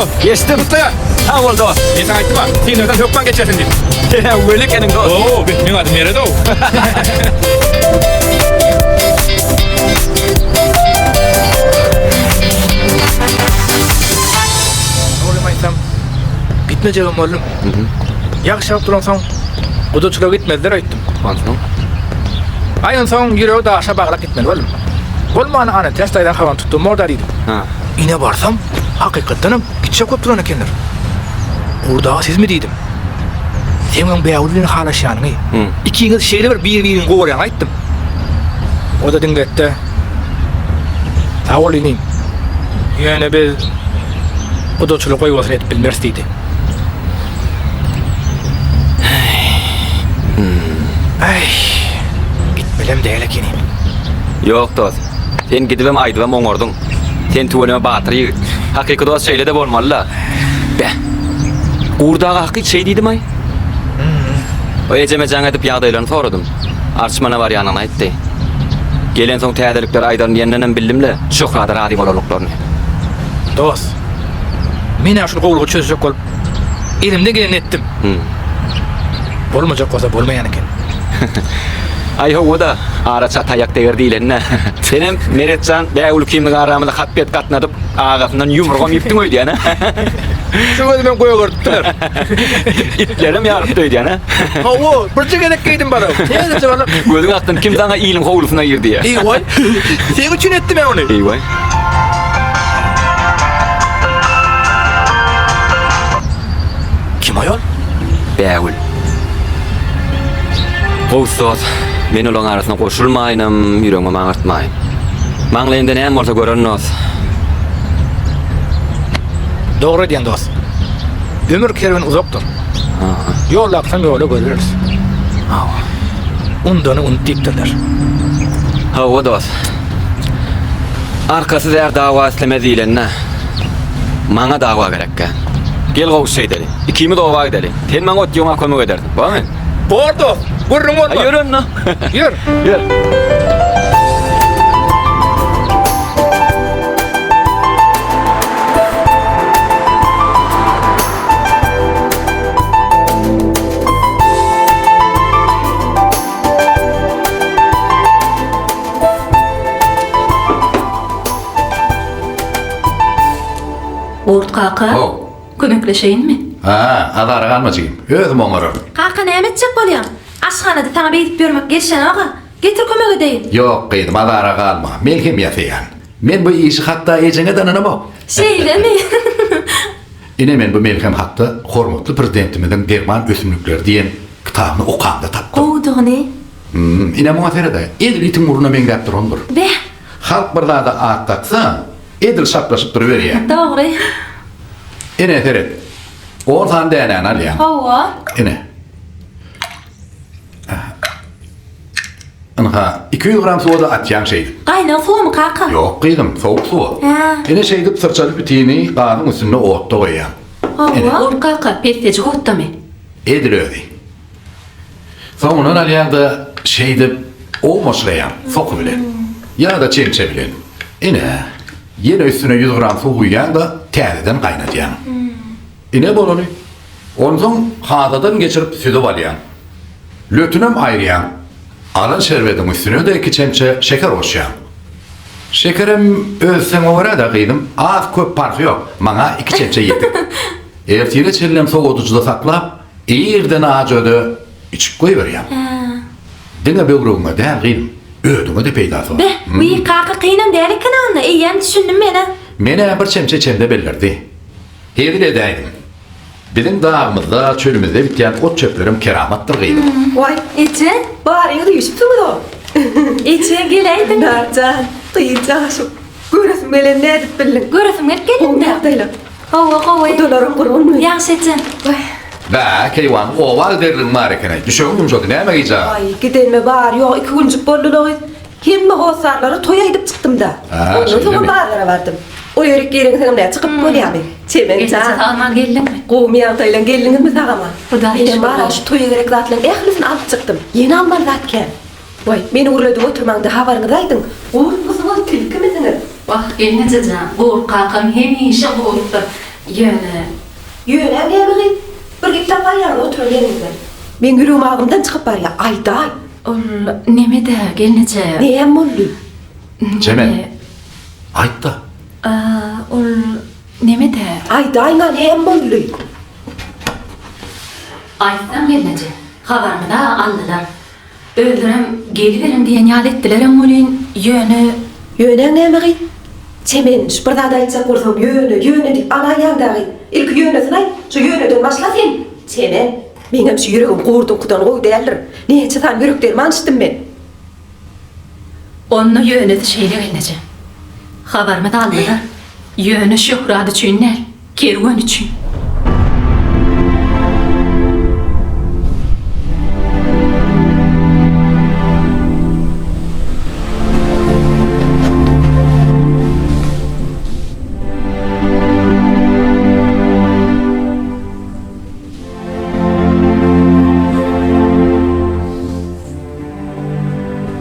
dost. Geçdim. Gutlaýan. Sag bol dost. Men saňa aýtdym-a, synagdan hökman geçersiň diýip. Sen-ä weli ekeniň dost. Oo, meň adym Meredow. Dogrymy aýtsam, gitmejegem boldum. Ýagşy ýagyp duransoň, gudaçylyga gitmezler öýtdüm. Onsoň? Aý, onsoň ýüregi daşa baglap gitmeli boldum. Bolmanda Annatäç daýzaň habaryny tutdum borda diýdim. Ine barsam, hakykatdanam gitjek bolup duran ekenler. Gurt aga sizmi diýdim. Seň öň Bägül bilen halaşýanyňy, ikiňiz şeýle bir bir-biriňi gowarýaňy aýtdym. O-da diňletdi. Sag bol inim. Ýöne biz gudaçylyk goýbolsun edip bilmeris diýdi. Äý, gitmelem däl ekenim. Ýok dost. Sen gidibem aýdybam oňardyň. Sen tüweleme batyr ýigit. Hakyky dost şeýle-de bolmaly-da. Beh. Gurt aga hakyt şeý diýdimi-aý? O ejeme jaň edip ýagdaýlaryny soradym. Arçmana barýanyny aýtdy. Gelensoň täzelikleri aýdaryn diýendenem bildim-le, Şöhrada razy bolanlyklaryny. Dost, men-ä şul gowulygy çözjek bolup, elimden gelenini etdim. Bolmajak bolsa bolmaýan eken. Aý hawa-da, ara çat aýak deger diýlenine. Senem Meretjan Bägül ikimiziň aramyza hat-bet gatnadyp, agasyndan ýumrugam iýipdiň öýdýän-ä? Şu gözümem gögerdipdiler. Itlerem ýarypdy öýdýän-ä? Hawa, birje gezek geýdim balam. Täzeje balam. Gözüň astyn kim saňa iliň howlusyna gir diýýär. Eý-waý, seň üçin etdim men ony. Eý-waý. Kim aýol? Bägül. Gowusy dost, men olaň arasyna goşulmaýynam, ýüregimem agyrtmaýyn. Maňlaýymda näme bolsa görerin dost. Dogry edýäň dost. Ömür kerweni uzakdyr. Ýol aksam ýola göz bereris. Hawa. Undany unut diýipdirler. Hawa dost. Arkasy zär dawa islemez diýlenine. Maňa dawa gerekkä. Gel gowusy şeýdeli. Ikimiz oba gideli. Sen maňa ot ýygyma kömek edersiň. Bormy? Bor dost. Gürrüň bolmaz. Ýör onda. Ýör. Ýör. Gurt kaka, How. kömekleşeýinmi? Ha, azara galma jigim. Özüm oňararyn. Kaka näme etjek bolýaň? Aşhanada saňa beýdip ýörmek gelşenok-a. Getir kömek edeýin. Ýok, gyzym, azara galma. Men hem ýasaýan. Men bu işi hatda ejeňe-de ynanamok. Şeýlemi? Ine men bu melhem hakda hormatly Prezidentimiziň Derman ösümlikleri diýen kitabyny okamda tapdym. Gowudygyny. Hum, ine muňa sered-ä, edil itiň burnuna meňzäp durandyr. Beh! Halk bir zada at daksa, edil şaplaşyp duruberýär. Dogry. Ine seret, on sany dänäni alýaň. Hawa. Ine. Ynha, 200 gram suwa-da atýaň şeýdip. Gaýnag suwamy kaka? Ýok, gyzym, sowuk suwa. Hä. Ine şeýdip syrçaly pitini gazyň üstünde otda goýýaň. Hawa. Gurt kaka, pessejik otdamy? Edil özi. Soňundan alýaň-da, şeýdip owmaçlaýaň, soky bilen. Ýa-da çemçe bilen. Ine, ýene üstüne 100 gram suw guýýaň-da, täzeden gaýnadýaň. Ine bolany. Onsoň hasadan geçirip süzüp alýaň. Lötünem aýyrýaň. Alan şerbediň üstüne-de iki çemçe şeker goşýaň. Şekerem öz islegiňe görä-de, gyzym, az-köp parhy ýok. Maňa iki çemçe ýetik. Ertire çenlem sowadyjyda saklap, irden ajy-öde içip goýberýäň. Diňe böwregiňe däl, gyzym, ödüňe-de peýdasy bar. Beh, wiý, kaka, kynam däl eken onda, eýýäm düşündim men-ä. Men-ä bir çemçe içemde bellirdi. Hezil edäýdim. Biziň dagymyzda, çölümizde bitýän ot-çöplerem keramatdyr gyzym. Waý, Eje! Baryňyz üýşüpsiňiz-ow. Eje, geläýdiň. Narjan, gyz ýaşyp, göresim gelen nädip bildiň? Göresim gelip Gowy geldim-dä. ýagdaýlar. Hawa, gowy. Gudalaryň gurgunmy? Ýagşy eje. Waý. Bä, keýwany, oba giderligiň bar eken-aý. Düşegiň ýumşady, näme gijä? Waý, gidenime bary-ýogy iki günjük boldy-la gyz. Hemme hossarlara toý aýdyp çykdym-da. Hä, Ondan soňam şeýlemi? bazara bardym. O ýerik geleňsoňam nä çykyp bolýamy? Çemen Eje jan. sag-aman geldiňmi? Gowumy ýagdaýlaň, geldiňizmi sag-aman? Hudaýa Menem şükür bar-a gowy. şu toýa gerek zatlaryň ählisini alyp çykdym. Ýene almaly zat kän. Waý, meni gürledip oturmaň-da habaryňyzy aýdyň. Gurtmysyňyz, tilkimisiňiz? Wah, gelneje jan, Gurt kakam hemişe gurtdyr. Ýöne. Ýöne näme gyz? Bir gep tapaýýaňyz oturan ýeriňizden. Meň ýüregim agzymdan çykyp barýa, aýdaý. Ol neme-dä, gelneje. Näme boldy? Çemen, aýt-da. Ol neme-dä. Aýdaýyň-a, näme boldy? Aýtsam gelneje, habarymyz-a aldylar. Özlerem geliberiň diýen ýaly etdilerem welin, ýöne. Ýöneň näme gyz? Çemen, şu bir zat aýtjak bolsaň, ýöne, ýöne diýip alaýýaň dagy. Ilki ýönesini aýt, şu ýöneden başla sen! Çemen, meňem şu ýüregim gurduňkydan gowy däldir. Näçe sany ýürek derman içdim men. Onda ýönesi şeýle gelneje. Habarymyzy aldylar. Ýöne şöhrat üçin däl. Kerwen üçin.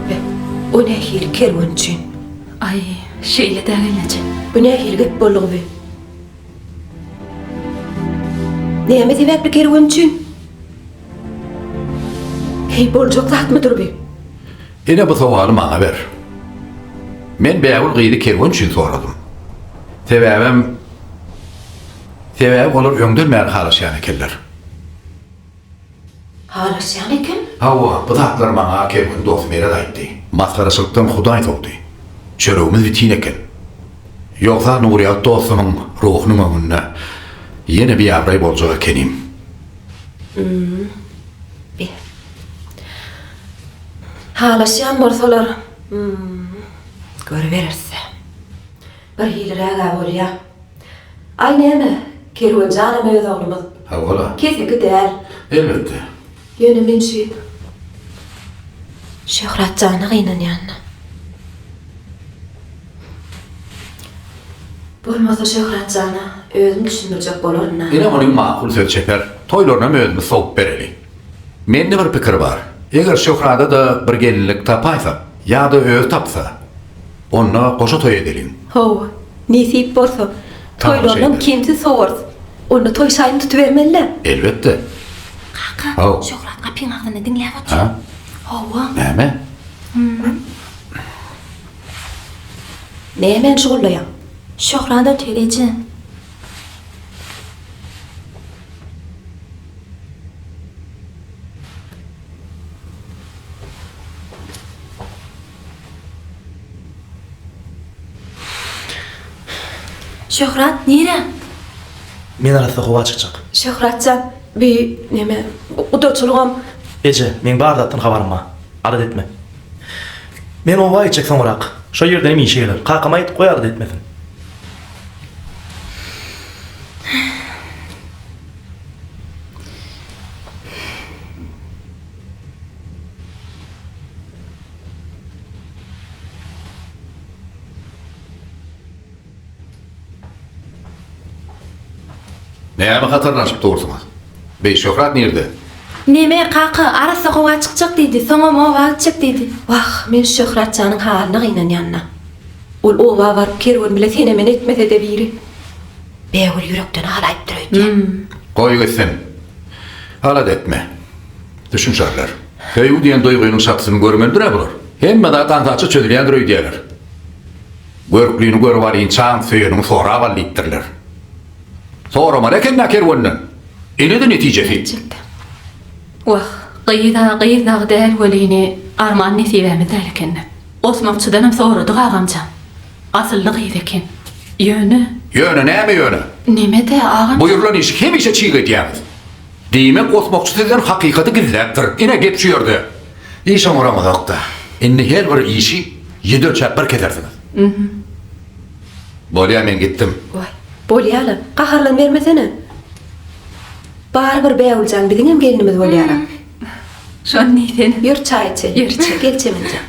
Be, o nähili kerwen üçin? Aý, şeýle-dä gelneje. Bu nähili gep boldugy bi? Näme sebäpli kerwen üçin? Heý, boljak zatmydyr bi? Ine bu sowaly maňa ber. Men Bägül gyzy kerwen üçin soradym. Sebäbem Sebäbi olar öňden bäri halaşýan ekenler. Halaşýan eken? Hawa, bu zatlary maňa Kerwen dosty Meret aýtdy. Masgaraçylykdan Hudaý sowdy. Çöregimiz bitin eken. Ýogsa Nurýagt dostumyň ruhunyň öňünde ýene biabraý boljak ekenim. Hum. Be. Halaşýan bolsalar, hum, görübereris-dä. Birhiliräg-ä bolýa. Aý näme, Kerwen janam öz oglumyz. Hawa-la. Keseki däl. Elbetde. Ýöne men şu Şöhrat jana gynanýan-da. Bolmasa Şöhrat jana özüm düşündirjek bolaryn-da. Ine muny makul söz çeper. Toýlarynam özümiz sowup bereli. Mende bir pikir bar. Eger Şöhrada-da bir gelinlik tapaýsak, ýa-da özi tapsa, onda goşa toý edeliň. Hawa, nesip bolsa, toýlarynam kemsiz sowarys. Onda toý şaýyny tutubermeli-dä. Elbetde. Kaka, Haw. Şöhrat gapyň agzynda diňläp otyr. Ha? Hawa. Näme? Nämäni şugullaýaň? Şöhrat otyr, eje. Şöhrat, nirä? Men arassa howa çykjak. Şöhrat jan, bi neme, gudaçylygam. Eje, meň bar zatdan habarym bar. Alada etme. Men oba gitjek soňrak. Şo ýerdenem işe geler. Kakama aýt, goý alada etmesin. Näme hatarlanyşyp dursuňyz? Beý, Şöhrat nirde? Neme, kaka, arassa howa çykjak diýdi, soňam oba gitjek diýdi. Wah, men Şöhrat janyň halyna gynanýan-da. Ol oba baryp kerwen bile sene-mene etmese-de biri. Bägül ýürekden halaýypdyr öýdýän. Goý gitsin. Alada etme. Düşünşerler. Söýgi diýen duýgynyň şatysyny görmelidir-ä bular. Hemme zat aňsatja çözülýändir öýdýärler. Görklini görüp alynçaň söýeniňi sorap al diýipdirler. Soramaly eken-dä kerwenden. Ine-de netijesi. Etjekdi. Wah, gyz-a gyz dagy däl welini, arman nesibämiz däl eken-dä. Osmakçydanam soradyk agamjan. Asylly gyz eken. Ýöne. Ýöne näme ýöne? Neme-dä, agamjan? Buýrulan işi hemişe çig edýäňiz. Diýmek, osmakçy sizden hakykaty gizläpdir. Ine, gep şu ýerde. Iş oňaraňyzok-da. Indi her bir işi ýedi ölçäp bir kesersiňiz. Bolýa, men gitdim. Waý, bolýa-la, gaharlanybermesene. Barybir Bägüljan biziňem gelnimiz bolýar-a. Şony diýsene. Ýör çaý içeli. Ýör içeli. Gel Çemenjan.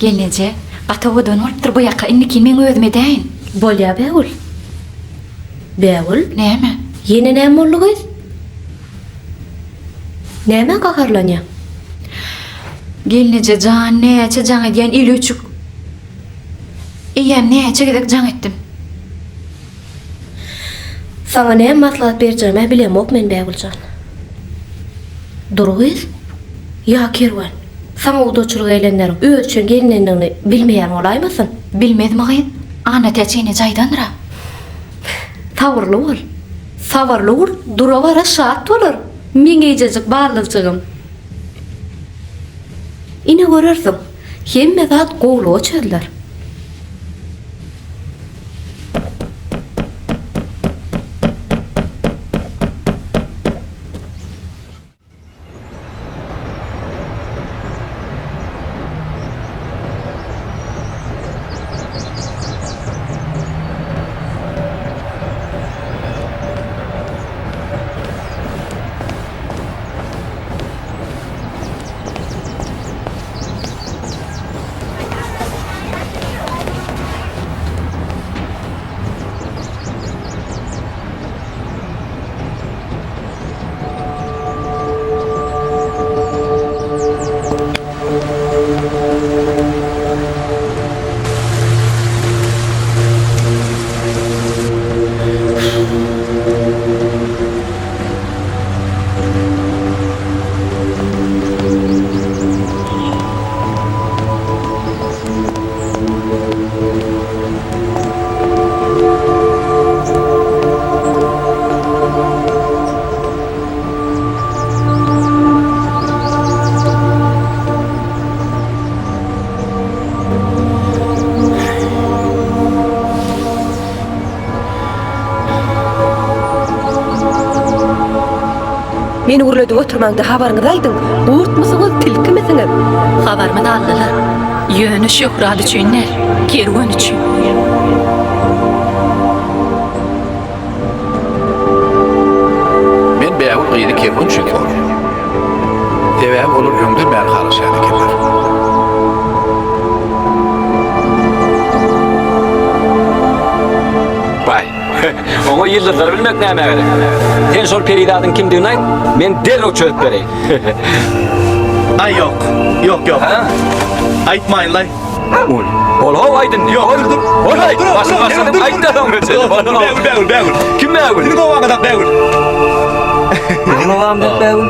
Gelneje, gaty owadan bolupdyr bu ýaka, indikini meň özüm edäýin. Bolýa Bägül. Bägül? Näme? Ýene näme boldy gyz? Nämä gaharlanýaň? Gelneje jan, näçe jaň edýän eli öçük. Eýýäm näçe gezek jaň etdim. Saňa näme maslahat berjegim-ä bilemok men Bägül jan. Dur gyz. Ýa Kerwen, saňa gudaçylyk elenleriň özi üçin gelinendigini bilmeýän bolaýmasyn? Bilmezmi gyz? Annatäç ene jaýdandyr-a. Sabyrly bol. Sabyrly gurt dura-bara şat bolar, meň eýjejik ballyjygym. Ine görersiň, hemme zat gowulyga çözler. Meni gürledip oturmaňda habaryňyzy aýdyň, gurtmysyňyz, tilkimisiňiz? Habarymyzy aldylar. Ýöne şöhrat üçin däl, kerwen üçin. Men Bägül gyzy kerwen üçin soradym. Sebäbi olar öňden bäri halaşýan ekenler. Baý, oňa ýyldyzlary bilmek nämä gerek? Sen şol perizadyň kimdigini aýt, men derrew çözüp bereýin. Aý ýok, ýok, ýok. Aýtmaýyn-laý. Ol. Bol how aýt indi. Ýok, dur, dur. Bol aýt. Başyny başladyň, aýt-da soň geçeli. Bol how. Bägül, Bägül, Bägül. Kim Bägül? Biziň obamyzdak Bägül. Biziň obamyzdak Bägül.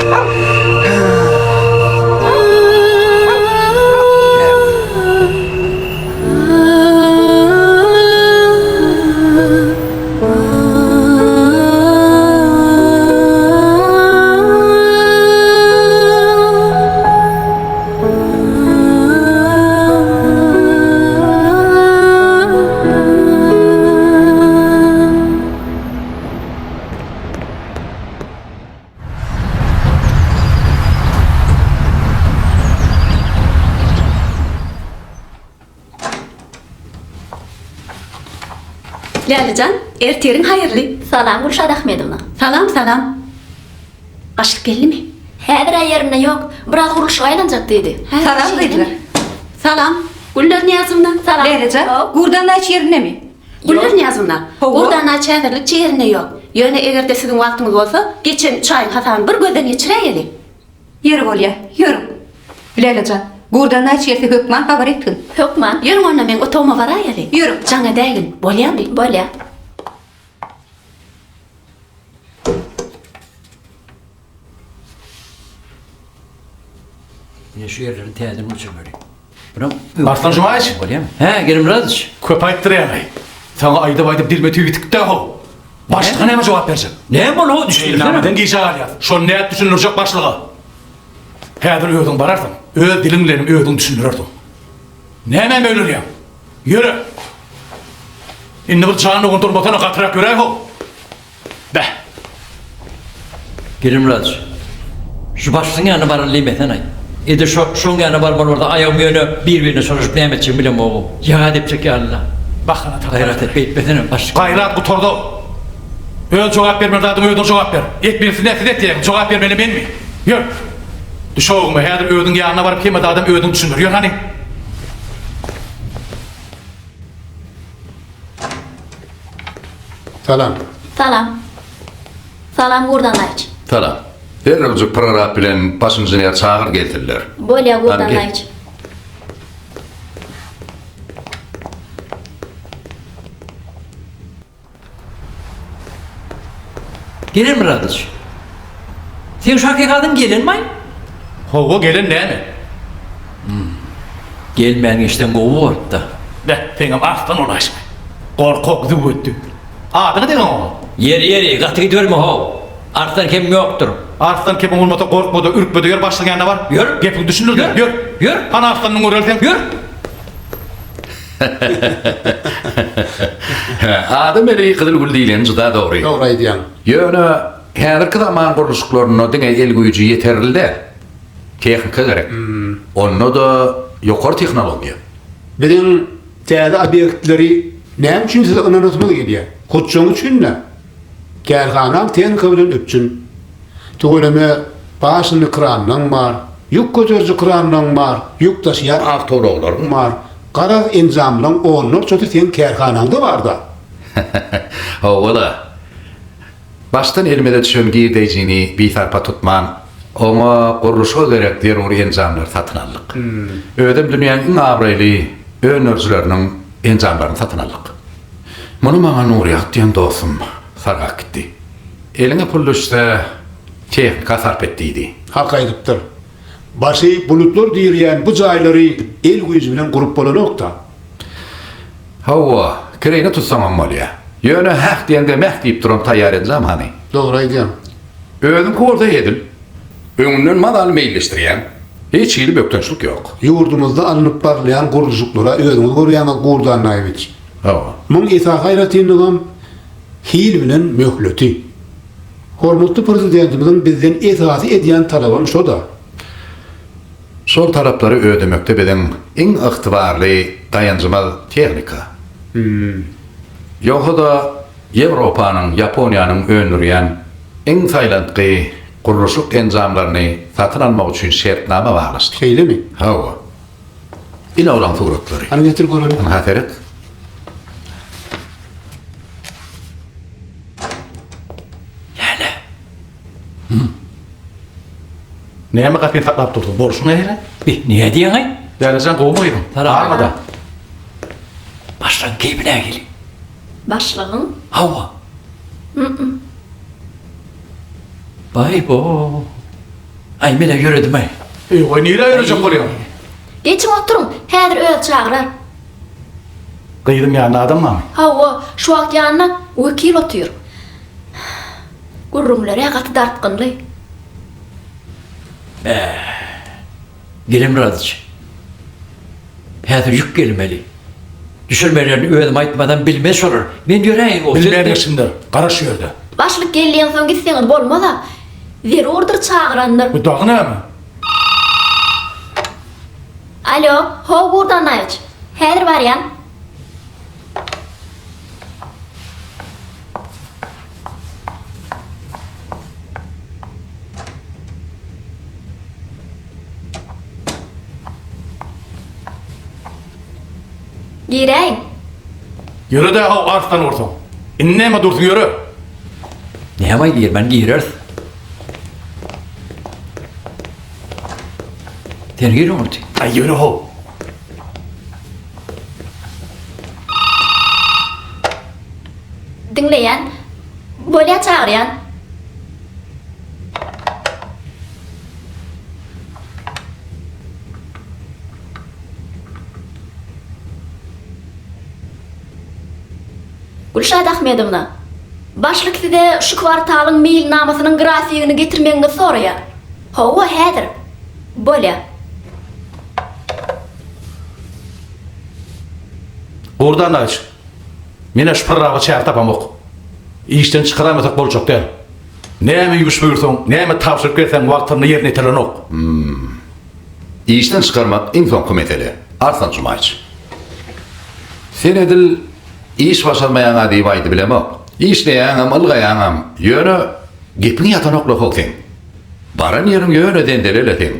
Lälejan, ertiriň haýyrly. Salam Gülşat Ahmedowna. Salam, salam. Başlyk geldimi? Häzir-ä ýerinde ýok. Biraz gurluşyga aýlanjak diýdi. Salam gyzlar. Salam. Güller Nyýazowna. Salam. Lälejan, Gurdan daýçy ýerindemi? Güller Nyýazowna, Hawa. Gurdan daýçy häzirlikçe ýerinde ýok. Ýöne eger-de siziň wagtyňyz bolsa, geçen üç aýyň hasabyny bir gözden geçiräýeli. Ýeri bolýa, ýörüň. Lälejan, Gurdan daýçy gelse hökman habar etgin. Hökman. Ýörüň onda meň otagyma baraýaly. Ýörüň. Jaň edäýgin, bolýamy? Bolýa. Ine şu ýerlerini täzeden ölçemeli. Buram Arslan Jumaýewiç. Bolýamy? Hä, Gelinmyradowiç. Köp aýtdyrýaň-aý. Saňa aýdyp-aýdyp dilime tüý bitikdi-dä how. Başlyga näme jogap berjek? Näme boldy how, düşündirsene. Meýilnamadan gijä galýas. Şony nädip düşündirjek başlyga? Häzir özüň bararsyň, öz diliň bilenem özüň düşündirersiň. Nämä möýlenýäň? Ýöre! Indi bir jan dogan durmasana, gatyrak ýöräý how. Beh! Gelinmyrat, şu başlygyň ýanyna baraly diýmesene-aý. Edil şo, şoň ýanyna barmaly bolsa aýagym ýöne bir-birine çolaşyp näme etjegimi bilemogum. Ýaga depjek ýaly-la. Bahana tapar. Gaýrat et, beýtmesene, başlyk. Gaýrat gutardy-ow. Öz jogap bermeli zadyňa özüň jogap ber. Etmelisi nätse etýäň, jogap bermeli menmi? Ýör! Düşewüňe, häzir özüň ýanyna baryp hemme zadam özüň düşündir. Ýör hany! Salam. Salam. Salam Gurdan aýç. Salam. Derrewjik prorab bilen baş inžener çagyr gelsinler. Bolýa Gurdan Hany gel. aýç. Gelen Myradyç. Seň şu hakykadyň gelenmaý? Hawa gelen näme? Gelmän geçseň gowy bolupda. Beh, seňem arslan bolaýşyň. Gorkak züwwetdi. Adyňy deňiň oňa. Ýeri, ýeri, gaty gidiberme how. Arslan kemiň ýokdur. Arslan kemiň bolmasa gorkma-da, ürkme-de ýör başlygyň ýanyna bar. Ýör. Gepiňi düşündir-de, ýör. Ýör. Hany arslanyny göreli seň. Ýör. Adam eli gyzyl gül diýleni juda dogry. Dogry aýdýaň. Ýöne häzirki zaman gurluşyklarynda diňe el güýji ýeterli däl. Tehnika gerek. Onda-da ýokary tehnologiýa. Biziň täze obýektleri näme üçin size ynanasymyz gelýär? Hut şoň üçin-dä. Kärhanaň tehnika bilen üpjün. Tüweleme, başynda kranlaň bar, ýük göteriji kranlaň bar, ýük daşaýan awtoulaglaryň bar, garaz enjamlaň onlarçasy seň kärhanaňda bar-da. Hawa-da. Başdan elimize düşen girdeýjini bisarpa tutman, oňa gurluşyga gerek zerur enjamlary satyn aldyk. Özem dünýäň iň abraýly öndürijileriniň enjamlaryny satyn aldyk. Muny maňa Nurýagt diýen dostum sargap gitdi. Eliňe pul düşse, tehnika sarp et diýdi. Hak aýdypdyr. Başy bulutlar direýän bu jaýlary el güýji bilen gurup bolanok-da. Hawa, kireýine tutsaňam bolýa. Ýöne häh diýeňde mäh diýip duran taýýar enjam hany. Dogry aýdýaň. Özüňki bolsa hezil. Öňünden mazaly meýilleşdirýäň. Hiç hili bökdençlik ýok. Ýurdumyzda alnyp barylýan gurluşyklara özüňiz görýäňiz Gurdy Annaýewiç. Hawa. Muň esasy aýratynlygam hil bilen möhleti. Hormatly Prezidentimiziň bizden esasy edýän talabam şo-da. Şol talaplary ödemekde biziň iň ygtybarly daýanjymyz tehnika. Ýogsa-da Ýewropanyň, Ýaponiýanyň öndürýän iň saýlantgy gurluşyk enjamlaryny satyn almak üçin şertnama baglaşdyk. Şeýlemi? Hawa. Ine olaň suratlary. Hany getir göreli. Ynha seret. Läle. Näme gapyny saklap dursuň? Bolşuň nähili? Bi, näme diýýäň-aý? Lälejan gowumy gyzym? Salam. Armada. Başlygyň keýpi nähili? Başlygyň? Hawa. Baý-bo. Aý, men-ä ýöredim-aý. Eý, goý, nirä ýörejek bolýaň? Geçiň oturyň, häzir özi çagyrar. Gyzyň ýanynda adam barmy? Hawa, şu wagt ýanynda wekil otyr. Gürrüňler-ä gaty dartgynly. Bäh. Gelen Myradyç. Häzir ýük gelmeli. Düşürmelerini özüm aýtmasam bilmez şolar. Men ýöräýin o Bilmän geçsinler. Gara şu ýerde. Başlyk gelýänsoň gitseňiz bolmaz-a. Zerurdyr çagyrandyr. Bu dagy näme? Alo, how Gurt Annaýewiç. Häzir barýan. Giräýiň. Ýöre-dä how arslan bolsaň. Indi näme dursuň ýöre. Näme girmän gireris. Sen gir oňurty. Aý ýöre how. Diňleýän. Bolýa çagyrýan. Gülşat Ahmedowna, başlyk size şu kwartalyň meýilnamasynyň grafigini getirmegiňizi soraýar. Hawa, häzir. Bolýa. Gurdy Annaýewiç, men-ä şu pyrraga çäre tapamok. Işden çykaraýmasak boljak däl. Näme ýumuş buýursaň, näme tabşyryk berseň wagtynda ýerine ýetirilenok. Hum. Işden çykarmak iň soňky mesele, Arslan Jumaýyç. Sen edil iş başarmaýaň-a diýip aýdybilemok. Işleýäňem, ylgaýaňam, ýöne gepiň ýatanok-la how seň. Baran ýeriň ýöne zenzele-le seň.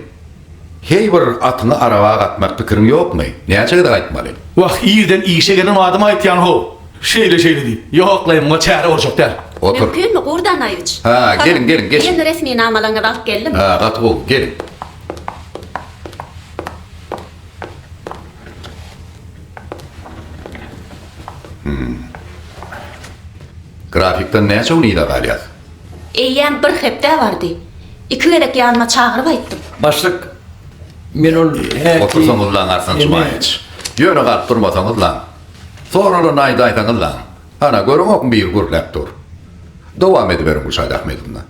Heý bir atyňy araba gatmak pikiriň ýokmy? Näçe gezek aýtmaly? Wah, irden işe gelen badyma aýtýan how. Şeýle-şeýle diýip. Ýok-laý, muňa çäre boljak däl. Otur. Mümkinmi, Gurdan Aýuç? Hä, geliň, geliň, geçiň. Men resminamalaryňyzy alyp geldim. Hä, gaty gowy, geliň. Grafikden näçe gün yza galýas? Eýýäm bir hepdä bardy. Iki gezek ýanyma çagyryp aýtdym. Başlyk, men ol häki... Otursaňyzlaň Arslan Jumaýewiç. Ýöne galyp durmasaňyzlaň. Soralanyny aýdaýsaňyzlaň. Ana, göreňokmy biri gürläp dur. Dowam ediberiň Gülşat Ahmedowna.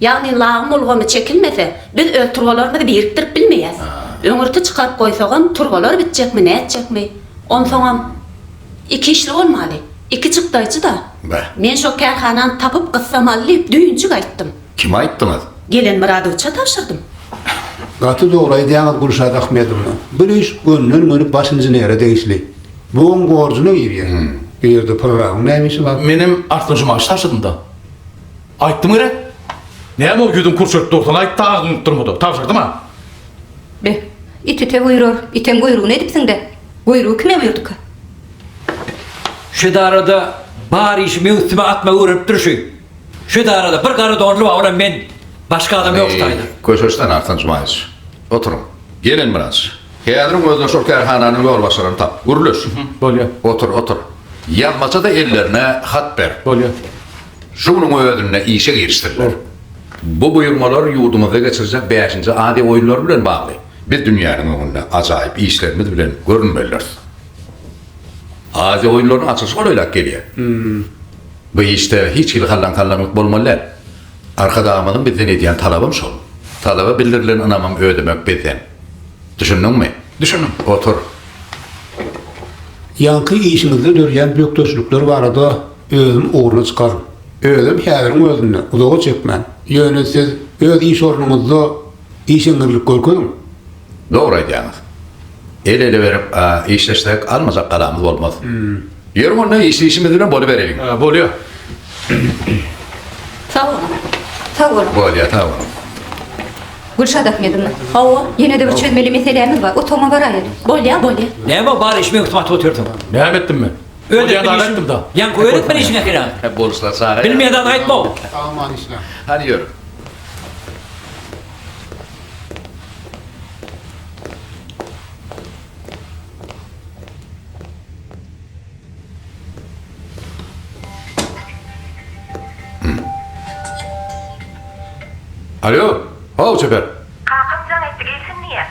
Ýagny lagym ulgamy çekilmese, biz öz turbalarymyzy birikdirip bilmeýäs. Öňürti çykaryp goýsagam, turbalar bitjekmi, nätjekmi? Onsoňam, iki işli bolmaly. Iki çykdaýjy-da. Beh. Men şo kärhanany tapyp gyssamaly diýip, düýnjik aýtdym. Kime aýtdyňyz? Gelen Myradowiçe tabşyrdym. Gaty dogry aýdýaňyz Gülşat Ahmedowna. Bu iş gönden-göni baş inženere degişli. Bu oň borjuna girýär. Bu ýerde prorabyň näme işi bar? Menem Arslan Jumaýewiçe tabşyrdym-da. Aýtdym gerek? Näme ol ýüzüň kürşerip dursaň aýt agzyňy unutdyrma-da. Tabşyrdym-a. Be, it ite buýrar, item buýrugyny edipsiň-dä. Buýrugy kime buýurdyka? Şu edarada bar işi meň üstüme atmagy öwrenipdir şu. Şu edarada bir gara donly bar, olam men. Başga adam ýok şu taýda. Köşeşsene Arslan Jumaýewiç. Oturyň. Gelen biraz. Häziriň özünde şol kärhananyň ýolbaşçylaryny tap. Gürleş. Bolýar. Otur, otur. Ýazmaça-da ellerine hat ber. Bolýar. Şu günüň özünde işe girişdiriler. Bu buýurmalar ýurdumyzda geçiriljek bäşinji Aziýa oýunlary bilen bagly. Biz dünýäniň öňünde ajaýyp işlerimiz bilen görünmelidiris. Aziýa oýunlarynyň açylyşy golaýlap gelýär. Bu işde hiç hili hallan-sallanlyk bolmaly däl. Arkadagymyzyň bizden edýän talabam şol. Talaba bildirilen ynamam ödemek bizden. Düşündiňmi? Düşündim. Otur. Ýaňky işiňizde dörýän bökdençlikler barada özüm ugruna çykaryn. Özem häziriň özünde, uzaga çekmän. Ýöne siz öz iş ornuňyzda işeňňirlik görkeziň. Dogry aýdýaňyz. El-ele berip işleşsek, almajak galamyz bolmaz. Ýörüň onda işli işimiz bilen bolubereliň. Bolýa. Sag boluň. Sag boluň. Bolýa, sag boluň. Gülşat Ahmedowna. Hawa. Ýene-de bir çözmeli meselämiz bar. Otagyma baraýaly. Bolýa, bolýa. Näme bar işime üstüme atyp otyrsyň? Näme etdim men? Öz Bolýan etmeli zady işiň. aýtdym-da. Ýaňky öz etmeli işiň eken-ä. Boluşlar çaga ýaly. Bilmeýän zadyňy aýtma-ow. Sag-aman işläň. Hany ýörüň. Alo, how çeper. Kakam jaň etdi gelsin diýýä.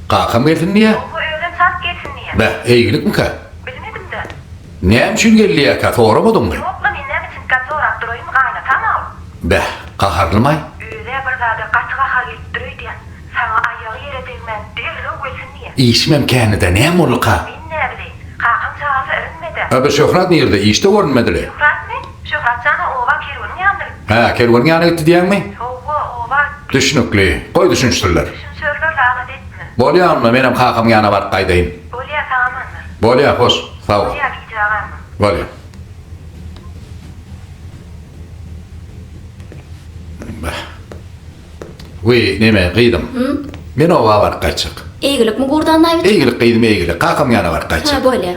Kakam gelsin diýýä? Hawa özem çalt gelsin diýýä. Beh, eýgilikmikä? Bilmedim-dä. Näme üçin geldi diýýäkä, soramadyňmy? Ýok-la men näme çintgap sorap duraýyn, gaýynatam-a ol. Beh, gaharlymaý? Öz-ä bir zada gaty gahar gelipdir öýdýän. Saňa aýagy ýere degmän derrew gelsin diýýä. Işimem känide, näme bolduka? Men näbileýin. Kakaň çagyrsa irinme-dä. A bu Şöhrat nirde, işde görünmedi-le? Şöhratmy? Şöhrat jan-a oba Kerweniň ýanyna gitdi. Hä, Kerweniň ýanyna gitdi diýýäňmi? Hawa, oba gitdi. Düşnükli. Goý düşünişsinler. Düşünişerler, alada etme. Bolýa onda, menem kakamyň ýanyna baryp gaýdaýyn. Bolýa, sag-amanlar. Bolýa, hoş, sag bol. Bolýa, gijä galma. Bolýa. Bah. Wiý, neme, gyzym. Men oba baryp gaýtjak. Eýgilikmi, Gurdan Naýewiç? Eýgilik, gyzym, eýgilik. Kakamyň ýanyna baryp gaýtjak. Hä, bolýa.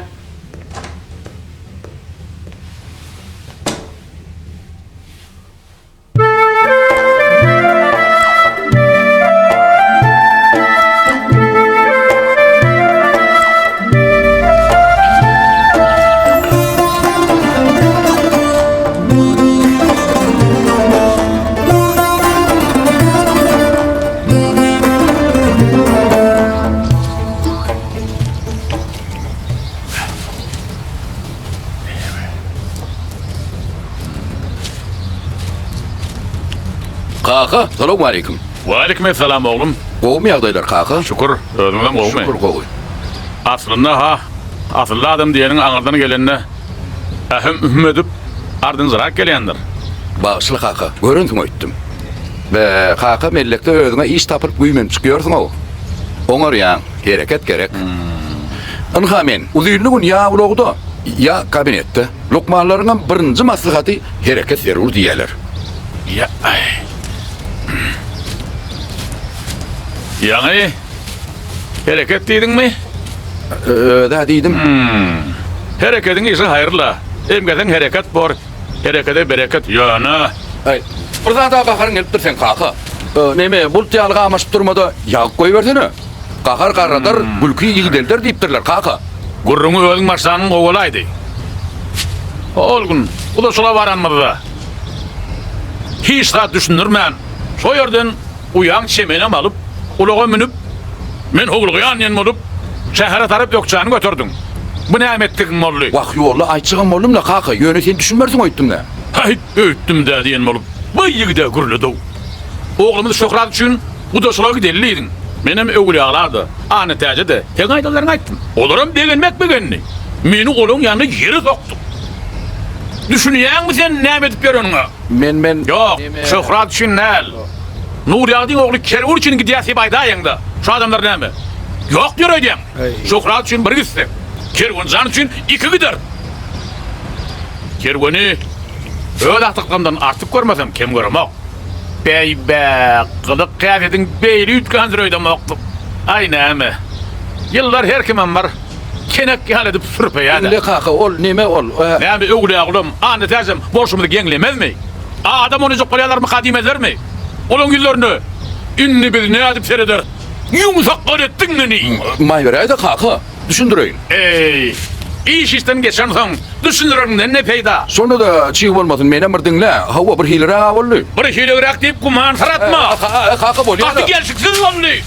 Kaka, salowmaleýkim. Waleýkim essalam oglum. Gowumy ýagdaýlar kaka? Şükür, özüňizem gowumy? Şükür gowy. Aslynda-ha, asylly adam diýeniň aňyrdan gelende ähüm-ühüm edip, ardynjyrap gelýändir. Bagyşla kaka, görensiň öýtdüm. Be, kaka mellekde özüňe iş tapyp güýmenip çykýarsyň-ow. Oňarýaň, hereket gerek. Ynha men uzynly gün ýa ulagda, ýa kabinetde. Lukmanlaryňam birinji maslahaty hereket zerur diýýäler. Ýaňy hereket diýdiňmi? Öz-ä diýdim. Herekediň işi haýyrla. Emgeseň hereket bor, herekede bereket. Ýöne. Aý, bir zada gaharyň gelipdir seň kaka. Neme, bulut ýaly gamaşyp durma-da, ýagyp goýbersene. Gahar garradar, gülki ýigdelder diýipdirler, kaka. Gürrüňi özüň başlanyň gowy bolaýdy. Hol gün gudaçylyga baranymyzda, hiç zat düşündirmän, şo ýerden uýaň çemenem alyp, ulaga münüp, men howlugýan diýen bolup, şähere tarap ökjäni göterdiň. Bu näme etdigiň boldy? Wah, ýolda aýtjagam boldum-da, kaka, ýöne sen düşünmersiň öýtdüm-dä. Häý, öýtdüm-dä diýen bolup, bu ýigide gürledi-ow. Oglumyz Şöhrat üçin gudaçylyga gideli diýdiň. Menem Öwülýagla-da, Annatäje-de seň aýdanlaryňy aýtdym. Olaram begenmek begendi. Meni olaň ýanyna ýere sokduň. Düşünýäňmi sen näme edip ýöreniňe? Men, men. Ýok, Şöhrat üçin däl. Nurýagdyň ogly Kerwen üçin gidýäs diýip aýdaýaňda, şu adamlar näme? Ýok diýer öýdýäňmi? Şöhrat üçin bir gitsek, Kerwen jan üçin iki gideris. Kerweni öz agtyklygymdan artyk görmesem, kem göremok. Beý-bä, gylyk-häsiýetiň beýle üýtgändir öýdemokdym. Aý, näme, ýyllar her kimem bir kenek ýaly edip sürpeýär-dä. Indi kaka, ol neme ol? Näme, Öwlüýagulam, Annatäjem bolşumyzy geňlemezmi? Adam oýnajak bolýarlarmyka diýmezlermi? Olaň ýüzlerine indi biz nädip serederis? Ýüň sakgal etdiň meni! Maý beräý-de, kaka, düşündireýin. Eý, iş işden geçensoň, düşündireniňden ne peýda? Şonda-da çig bolmasyn, menem bir diňle. Hawa, bir hiliräg-ä boldy. Bir hiliräk diýip gümansyratma. Kaka, bolýa-da. Gaty gelşiksiz boldy.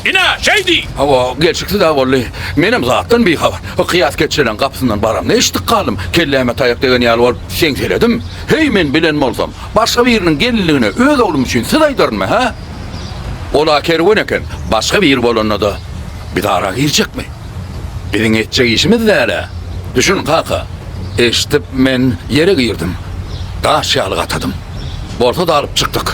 Ine, şeý diý. Hawa, gelşiksiz-ä boldy. Menem zatdan bihabar. Kyýas keçjeleň gapysyndan baramda eşidip galdym. Kelläme taýak degen ýaly bolup, seňseledim. Heý, men bilen bolsam, başga biriniň gelinligine öz oglum üçin söz aýdarynmy, hä? Ol-a kerwen eken, başga biri bolanda-da, biz ara girjekmi? Biziň etjek işimiz däl-ä. Düşün, kaka. Eşidip, men ýere girdim. Daş ýaly gatadym. Bolsa-da alyp çykdyk.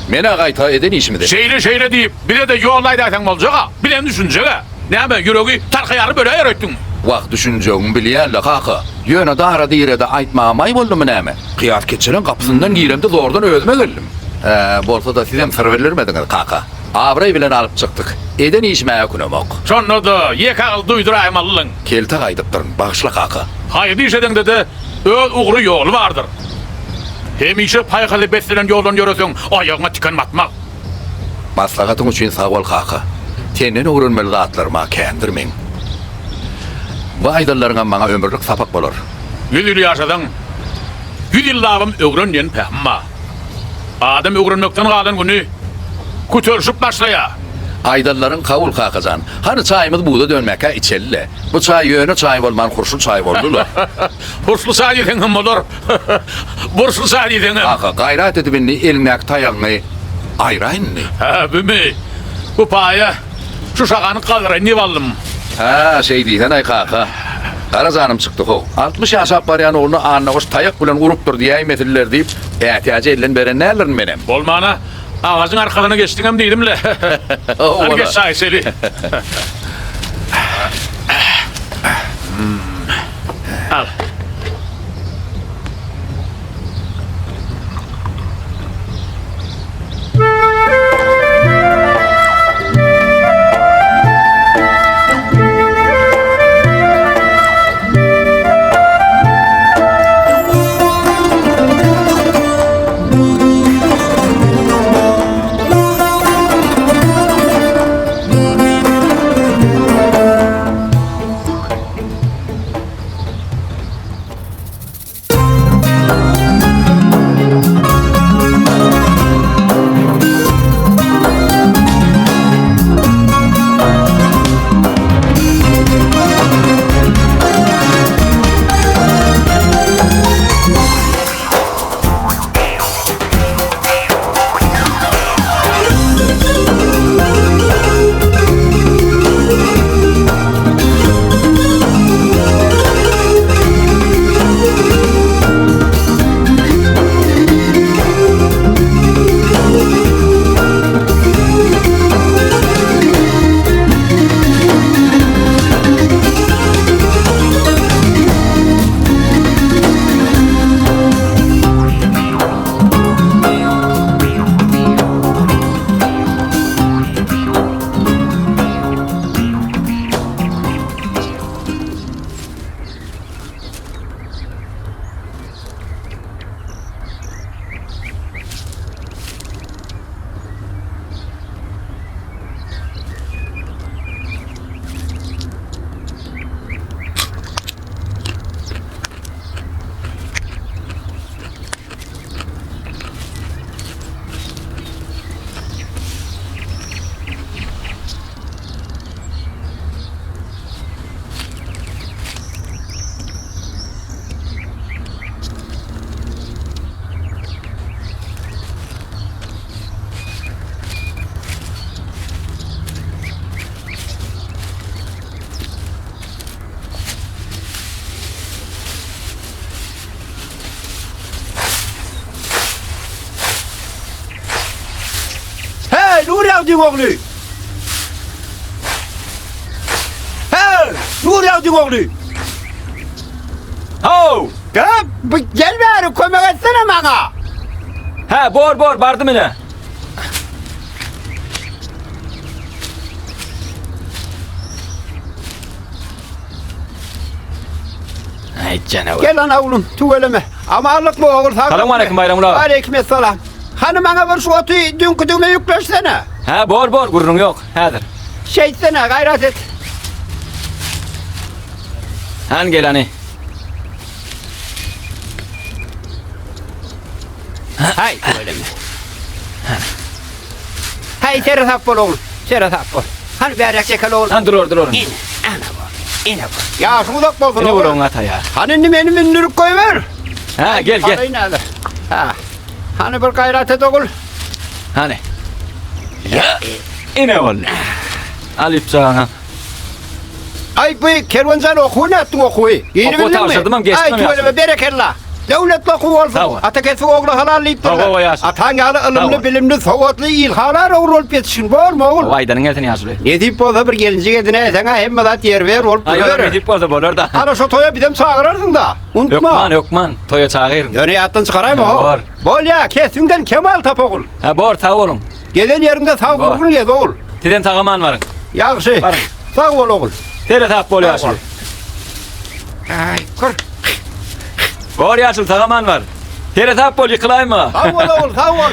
Men-ä gaýta eden işimizi. Şeýle-şeýle diýip, bize-de ýol aýdaýsaň boljag-a. Bizem düşünjeg-ä. Näme, ýüregi tarka ýaryp öläýer öýtdüňmi? Wah, düşünjegiňi bilýän-le, kaka. Ýöne dara-direde aýtmaga maý boldumy näme? Kyýas keçjeleň gapysyndan giremde zordan özüme geldim. Hä, bolsa-da sizem syr bildirmediňiz, kaka. Abraý bilen alyp çykdyk. Eden işime ökünemok. Şonda-da ýeke agyz duýduraýmalydyň. Kelte gaýdypdyryn, bagyşla, kaka. Haýyr iş edeňde-de öz ugry-ýoly bardyr. Hemişe paýhasa beslenen ýoldan ýöreseň, aýagyňa tiken batmaz. Maslahatyň üçin sag bol, kaka. Senden öwrenmeli zatlarym-a kändir meň. Bu aýdanlaryňam maňa ömürlik sapak bolar. Ýüz ýyl ýaşasaň, ýüz ýyllabam öwren diýen pähim bar. Adam öwrenmekden galan güni kütelişip başlaýar. Aýdanlaryň kabul, kakajan. Hany çaýymyz buza dönmäkä içeli-le. Bu çaý ýöne çaý bolman hurşly çaý boldy-la. Hurşly çaý diýseň hem bolar. Burçly çaý diýseň hem. Kaka, gaýrat edip indi eliňdäki taýagyňy aýraý indi. Hä, bümi? Bu paýa şu şahany galdyraýyn diýip aldym. Hä, şeý diýsen-aý, kaka. Gara janym çykdy how. 60 ýaşap barýan ogluny Annaguş taýak bilen urupdyr diýäýmesinler diýip, ätiýajy elden beren däldirin menem. Bolmana, agajyň arkasyna geçdiňem diýdim-le. Hany geç çaý içeli. Al. Nurýagdyň ogly! He, Nurýagdyň ogly! How! Gel, bu gel bäri kömek etsene maňa. Hä, bor, bor, bardym ine. Aý, janawer. Gel ana oglum, tüweleme. Amanlykmy ogul sag. Salowmaleýkim Baýramgül aga. Aleýkim essalam. Hany maňa bir şu oty düňküdigime ýükleşsene. Hä, bor, bor, gürrüň ýok. Häzir. Şeýtsene, gaýrat et. Hany gel hany. Haý, tüweleme. Haý, seresap bol oglum, seresap bol. Hany bäräk çekel oglum. Hany durar, durar. Ine, ana bol. Ine bol. Ýaşyň uzak bolsun Ine ogul. ulagyň ata ýa. Hany indi meni mündürip goýber. Hä, gel, gel. Alaýyn häzir. Ha. Hany bir gaýrat et ogul. Hany. Ine boldy. Al ýüpjagaňam. Aý bu Kerwenjan okuwy nätdiň okuwy? Okuwy tabşyrdymam geçdimem Aý tüweleme berekella. Döwletli okuw bolsun. Sag bol. Ata kesbi ogla halal diýipdirler. Sag bol ýaşuly. Ataň ýaly ylymly, bilimli, sowatly, ilhalar ogul bolup ýetişgin bormy ogul? Hawa aýdanyň gelsin ýaşuly. Nesip bolsa bir gelinjik edinäýseň-ä hemme zat ýerbe-ýer bolup Aý olam duruberer. nesip bolsa bolar-da. Ana şo toýa bizem çagyrarsyň-da. Unutma. Hökman, hökman toýa çagyryn. Ýöne ýatdan çykaraýma ho. Bor. Bolýa, kesbiňden kemal tap ogul. Hä bor, sag boluň. Gezen ýeriňde sag gurgun gez ogul. Sizem sag-aman baryň. Ýagşy. Baryň. Sag bol ogul. Seresap bol ýaşuly. Aý, kör. Bor ýaşuly sag-aman bar. Seresap bol ýykylaýma. Sag bol ogul, sag bol.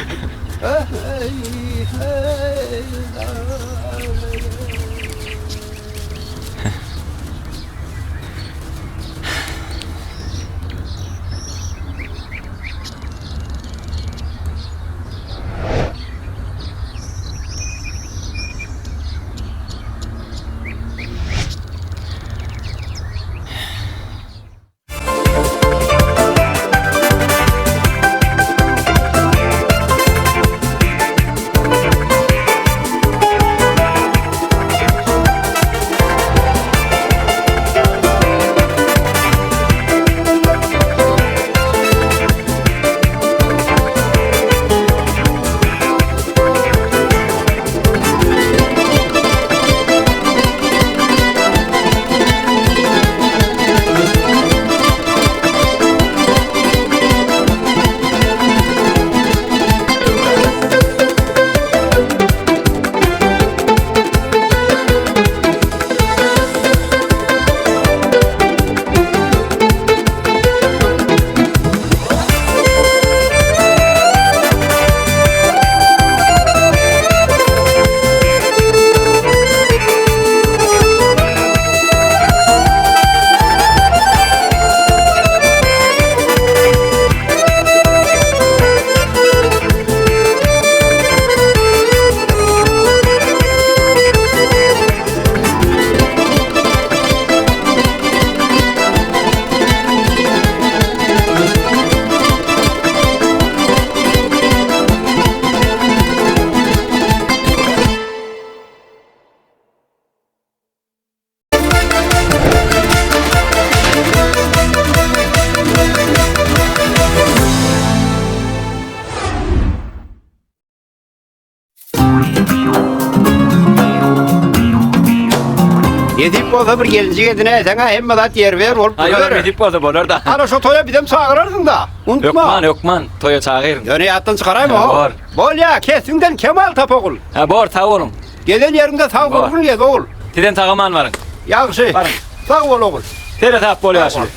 Nesip bolsa bir gelinjik edinäýseň-ä hemme zat ýerbe-ýer bolup Aý, olam duruberer. nesip bolsa bolar-da. Ana şo toýa bizem çagyrarsyň-da. Unutma. Hökman, hökman toýa çagyryn. Ýöne ýatdan çykaraýma ho. Bor. Bolýa, kesbiňden kemal tap ogul. Hä, bor, sag boluň. Gezen ýeriňde sag Bor. gurgun gez ogul. Sizem sag-aman baryň. Ýagşy. Baryň. Sag bol ogul. Seresap bol ýaşuly.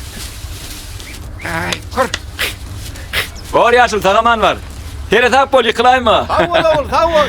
Aý, kör. Bor ýaşuly sag-aman bar. Seresap bol ýykylaýma. Sag bol ogul, sag bol.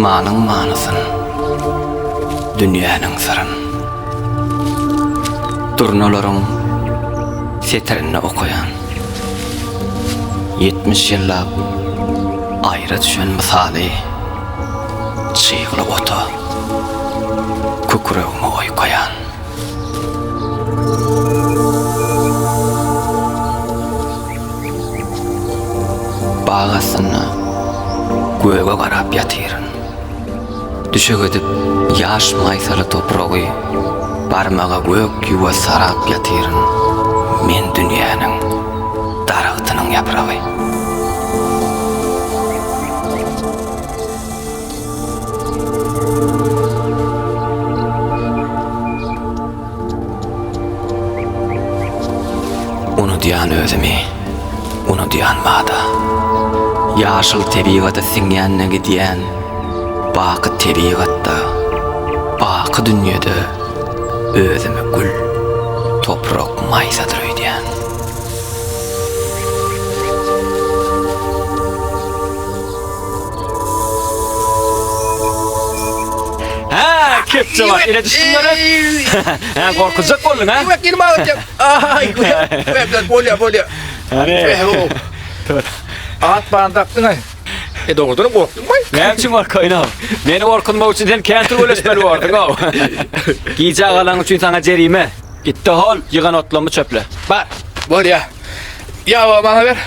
Asmanyň manysyn, dünýäniň syryn. Durnalaryň setirinde okaýan. 70 ýyllap aýra düşen mysaly çygly ota kükregimi oýkaýan. Bag astynda göge garap ýatyryn. Düşek edip ýaş maýsaly topragy barmaga gök ýuwa sarap ýatyryn. Men dünýäniň daragtynyň ýapragy. Unudýan özümi, unudýan bada. Ýaşyl tebigata siňýän-de gidýän, Baky tebigatda, baky dünýede Özümi gül, toprak maýsadyr öýdýän. Hä, kepje bar, ele düşdüň gerek. Hä, gorkuzjak bolduň, hä? Ýüwek ýelim agyrtýar. Aý, bolýa, bolýa. Hany. At baryny tapdyň-aý. E, dogrudanam gorkduňmy? Näme üçin gorkaýyn-ow? Meni gorkuzmak üçin sen kän türgenleşmeli borduň-ow. Gijä galanyň üçin saňa jerime. Git-de hol, ýygan otlarymy çöple. Bar. Bolýa. Ýabagy maňa ber.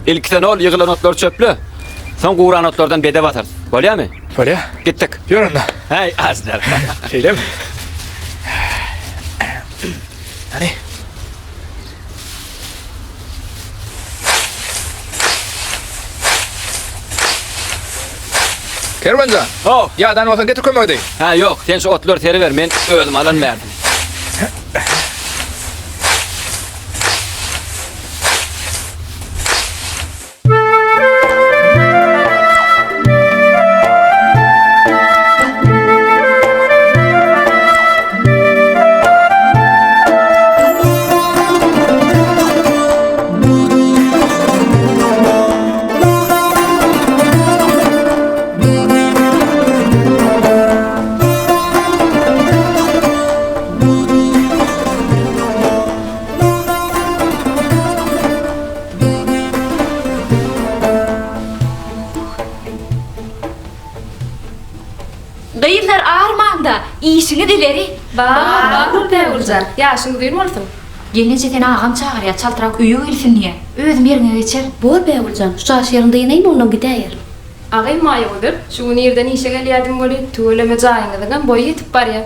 Ilki sen ol ýygylan otlary çöple. Soň guran otlardan bede basarys. Bolýamy? Bolýa. Gitdik. Ýör onda. Häý, aždar. Şeýlemi? Hany. Kerwenjan. Ho. Ýadan bolsaň getir kömek edeýin. Hä, ýok, sen şu otlary seriber, men özüm alan bärdim. Gyzlar armaňda, işiňiz ileri. Bar, bar Bägüljan, ýaşyň uzyn bolsun. Gelneje seni agam çagyrýar, çaltrak öýe gelsin diýýär. Özüm ýeriňe geçerin. Bor Bägüljan, şu çaş ýeriňde ýeneýin ondan gidäýerin. Agam Maýagözel, şu gün irden işe gelýädim welin, tüweleme jaýyňyzyňam boýy ýetip barýar.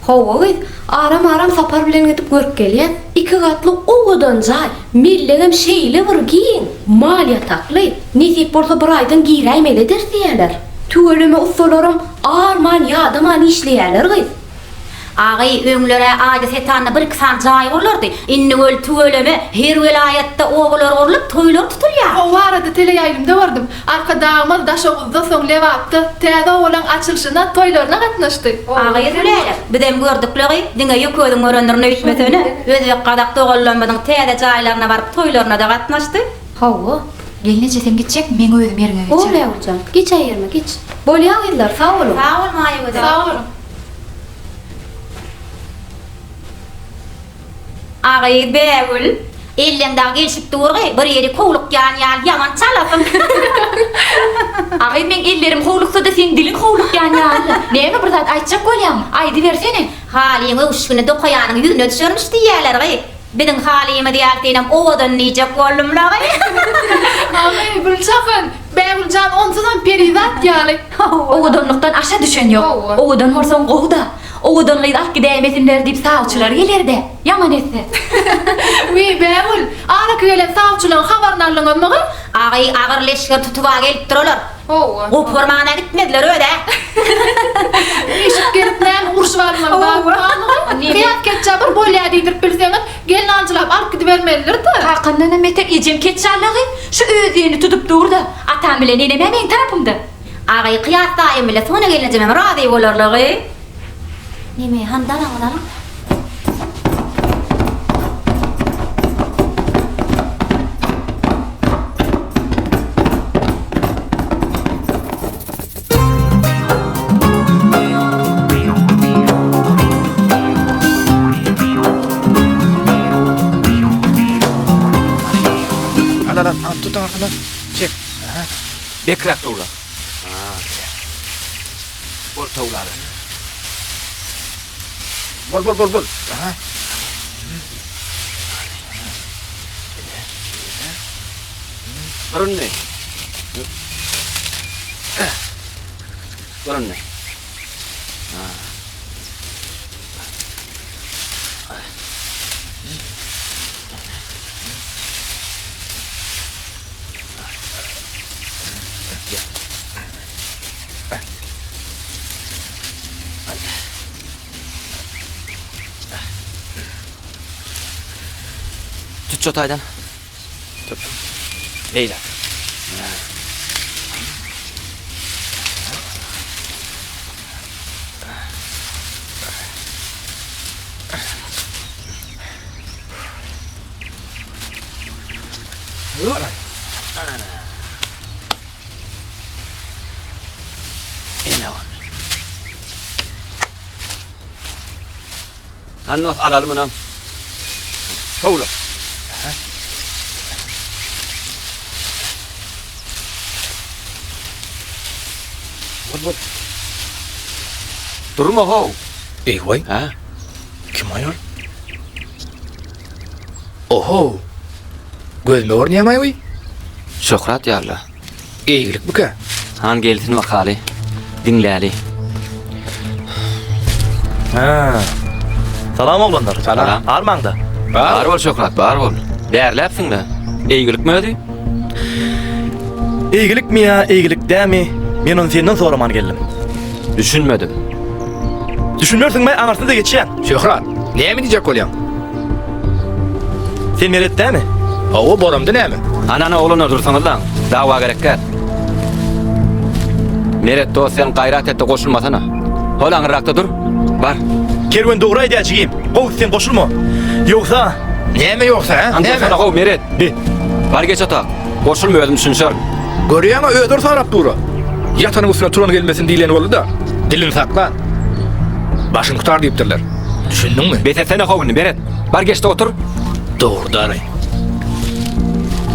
Hawa gyz, aram-aram sapar bilen gidip görüp gelýän. Iki gatly owadan jaý, mellegem şeýle bir giň, mal ýatakly. Nesip bolsa bir aýdan giräýmeli ederis diýýäler. Tüweleme ussalaram arman-ýadaman işleýäler gyz. Agy, öňler-ä aýda-setanda bir-iki sany jaý gurlardy. Indi weli tüweleme, her welaýatda obalar gurlup, toýlar tutulýar. O barada teleýaýlymda gördüm. Arkadagymyz Daşoguzda, soň Lebapda täze obalaň açylyşyna, toýlaryna gatnaşdy. Agy Gülälek, bizem gördük-le-gy, diňe ýeke özüň görendirin öýtmesene. Özbek-gazak doganlarymyzyň täze jaýlaryna baryp toýlaryna-da gatnaşdy. Hawa, gelneje sen gitjekmi, meň özüm ýeriňe geçerin. Bol Bägüljan, geçäý ýerime, geç. Bolýa gyzlar, sag boluň. Sag bol Maýagözel. Sag boluň. Agy, Bägül, elleň dagy gelşip dur-gy, bir ýeri howlukýan ýaly ýaman çalasyň. Agy, meň ellerim howluksa-da seň diliň howlukýan ýaly. Näme bir zat aýtjak bolýaňmy? Aýdybersene. Halyň öwüşgini dokaýanyň ýüzüne düşermiş diýýäler-gy. Biziň halymyz ýaly senem owadan diýjek boldum-la-gy. Agy, Güljahan, Bägüljan onsuzam perizat ýaly. Owadanlykdan aşa düşen ýok. Owadan bolsaň gowy-da. Owadan gyz alyp gidäýmesinler diýip sawçylar geler-dä, ýaman etse. Wiý, Bägül, araky gelen sawçylaryň habaryny aldyňyzmy gyz? Agy, agyr leşger tutuba gelipdir olar. Hawa. Goparmana gitmezler öz-ä. Üýşüp gelip näme urşup almaly barmy gyz? Kyýas ketjä bir bolýa diýdirip bilseňiz, gelnaljylap alyp gidibermelidir-dä. Kakamdanam beter ejem ketjalla gyz, şu öz diýenini tutup dur-da. Atam bilen enem-ä meň tarapymda. Agy, Kyýas daýym bile Sona gelnejemem razy bolarlygy. Neme, hany daraňyzy alyň. Al, al, al, al, tut aňyrsyndan. Çek. Aha. Bekräk towla. Bol towlaber. Bol, bol, bol, bol. Aha. Dur indi. Dur indi. Tut şu taýdan. Tut. Beýle. Ene ol. Hany dost alaly munam. Towla. Bol bol. Durma how. Eý-waý. Hä? Kim aýol? Oho! Gözüme görünýämaý bu? Şöhrat ýaly. Eýgilikmikä? Han gelsin bakaly. Diňläli. Hä. Salam oglanlar. Salam. Armaňda. Bar bol Şöhrat, bar bol. Bärläpsiň-le. Eýgilikmi özi? Eýgilikmi ýa eýgilik dämi, men ony senden soraman geldim. Düşünmedim. Düşünmersiň-me, aňyrsyna-da geçýäň. Şöhrat, näme diýjek bolýaň? Sen Meret dämi? Hawa, bolamda näme? Ana-ana oglanlar dursaňyzlaň, dawa gerek däl. Meret dost sen gaýrat et-de goşulmasana. Hol aňyrrakda dur. Bar. Kerwen dogry aýdýar jigim. Gowusy sen goşulma. Ýogsa. Näme ýogsa, hä? Näme? Dursana how Meret. Bi. Bar geç otak. Goşulma özüm düşünşerin. Görýäň-ä özi sarap dur-a. Ýatanyň üstüne turan gelmesin diýleni boldy-da. Dilini saklan. Başyny gutar diýipdirler. Düşündiňmi? Bes etsene how indi Meret. Bar geç-de otur. Dogry dary.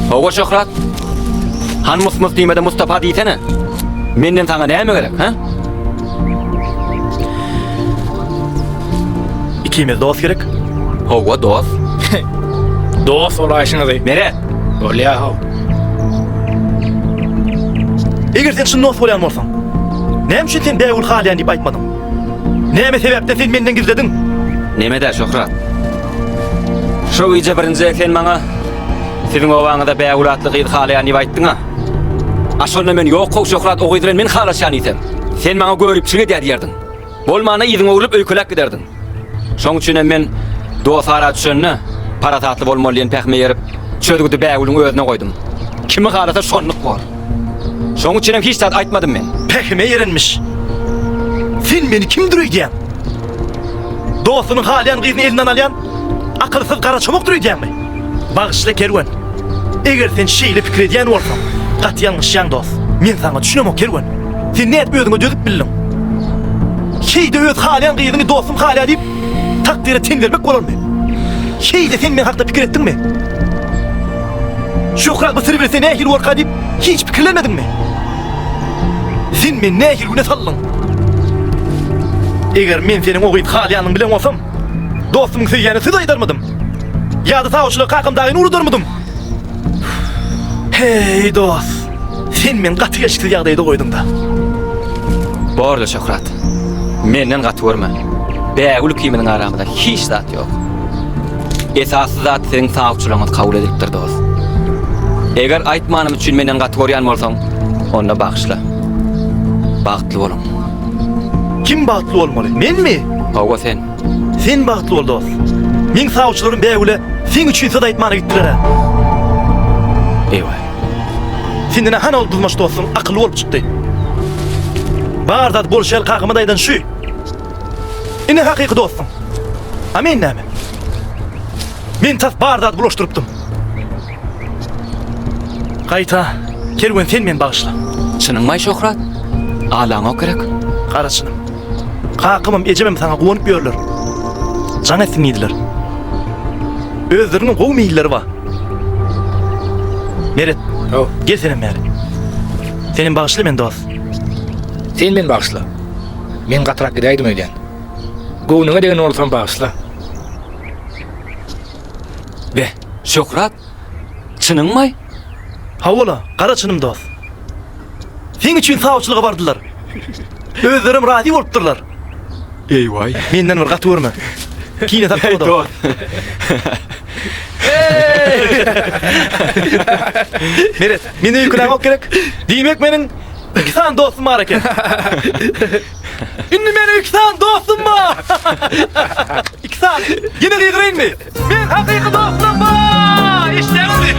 Hawa Şöhrat. Han mus-mus diýme-de Mustapa diýsene. Menden saňa näme gerek, hä? Ikimiz dost gerek. Hawa dost. Dost bolaýşyňyzy. Meret. Bolýa how. Eger sen çyn dost bolýan bolsaň, näme üçin sen Bägül halýan diýip aýtmadyň? Näme sebäpden sen menden gizlediň? Neme-dä Şöhrat? Şo gije birinji gezek sen maňa siziň obaňyzda Bägül atly gyz halaýan diýip aýtdyň-a. A şonda men ýok-how Şöhrat o gyz bilen men halaşýan diýsem, sen maňa göripçilik edýär diýerdiň. Bolmanda yzyňa öwrülip öýkeläp giderdiň. Şoň üçinem men dost ara düşende parasatly bolmaly diýen pähime eýerip, çözgüdi Bägülüň özüne goýdum. Kimi halasa şonluk bor. Şoň üçinem hiç zat aýtmadym men. Pähime eýerenmiş. Sen meni kimdir öýdýäň? Dostunyň halaýan gyzyny elinden alýan akylsyz garaçomakdyr öýdýäňmi? Bagyşla Kerwen. Eger sen şeýle pikir edýän bolsaň, gaty ýalňyşýaň dost. Men saňa düşünemok Kerwen. Sen nädip özüňe dözüp bildiň? Heý-de öz halaýan gyzyňy dostum halaýar diýip, takdyra ten bermek bolarmy? Heý-de sen men hakda pikir etdiňmi? Şöhrat bu syry bilse nähili borka diýip, hiç pikirlenmediňmi? Sen meni nähili güne saldyň? Eger men seniň o gyzy halaýanyňy bilen bolsam, dostumyň söýýänine söz aýdarmydym? Ýa-da sawçylyga kakam dagyny ugradarmydym? Heý, dost, sen meni gaty gelşiksiz ýagdaýda goýduň-da. Borla, Şöhrat. Menden gaty görme. Bägül ikimiziň aramyzda hiç zat ýok. Esasy zat siziň sawçylygyňyz kabul edilipdir, dost. Eger aýtmanym üçin menden gaty görýän bolsaň, onda bagyşla. Bagtly boluň. Kim bagtly bolmaly? Menmi? Hawa, sen. Sen bagtly bol, dost. Meň sawçylarym Bägüle seň üçin söz aýtmana gitdiler-ä. Eý-waý. Senden-ä hany ol dyzmaç dostuň akylly bolup çykdy. Bar zat bolşy ýaly kakama-da aýdan şu. Ine hakyky dostuň. A men näme? Men tas bar zady bulaşdyrypdym. Gaýta, Kerwen sen meni bagyşla. Çynyňmaý Şöhrat? Alaňok gerek. Gara çynym. Kakamam, ejemem saňa guwanyp ýörler. Jaň etsin diýdiler. Özleriniň gowy meýilleri bar. Meret, gel senem bäri. Senem bagyşla meni dost. Sen meni bagyşla. Men gatyrak gidäýdim öýdýän. Göwnüňe degen bolsam bagyşla. Be, Şöhrat, çynyňmaý? Hawa-la, gara çynym dost. Seň üçin sawçylyga bardylar. Özlerem razy bolupdyrlar. Eý-waý. Menden bir gaty görme. Kine saklama dost. Meret, meni öýkeläňok gerek? Diýmek meniň iki sany dostum bar eken. Indi meniň iki sany dostum bar. Iki sany. Ýene gygyraýynmy? Men hakyky dostum bar. Eşitýäňizmi?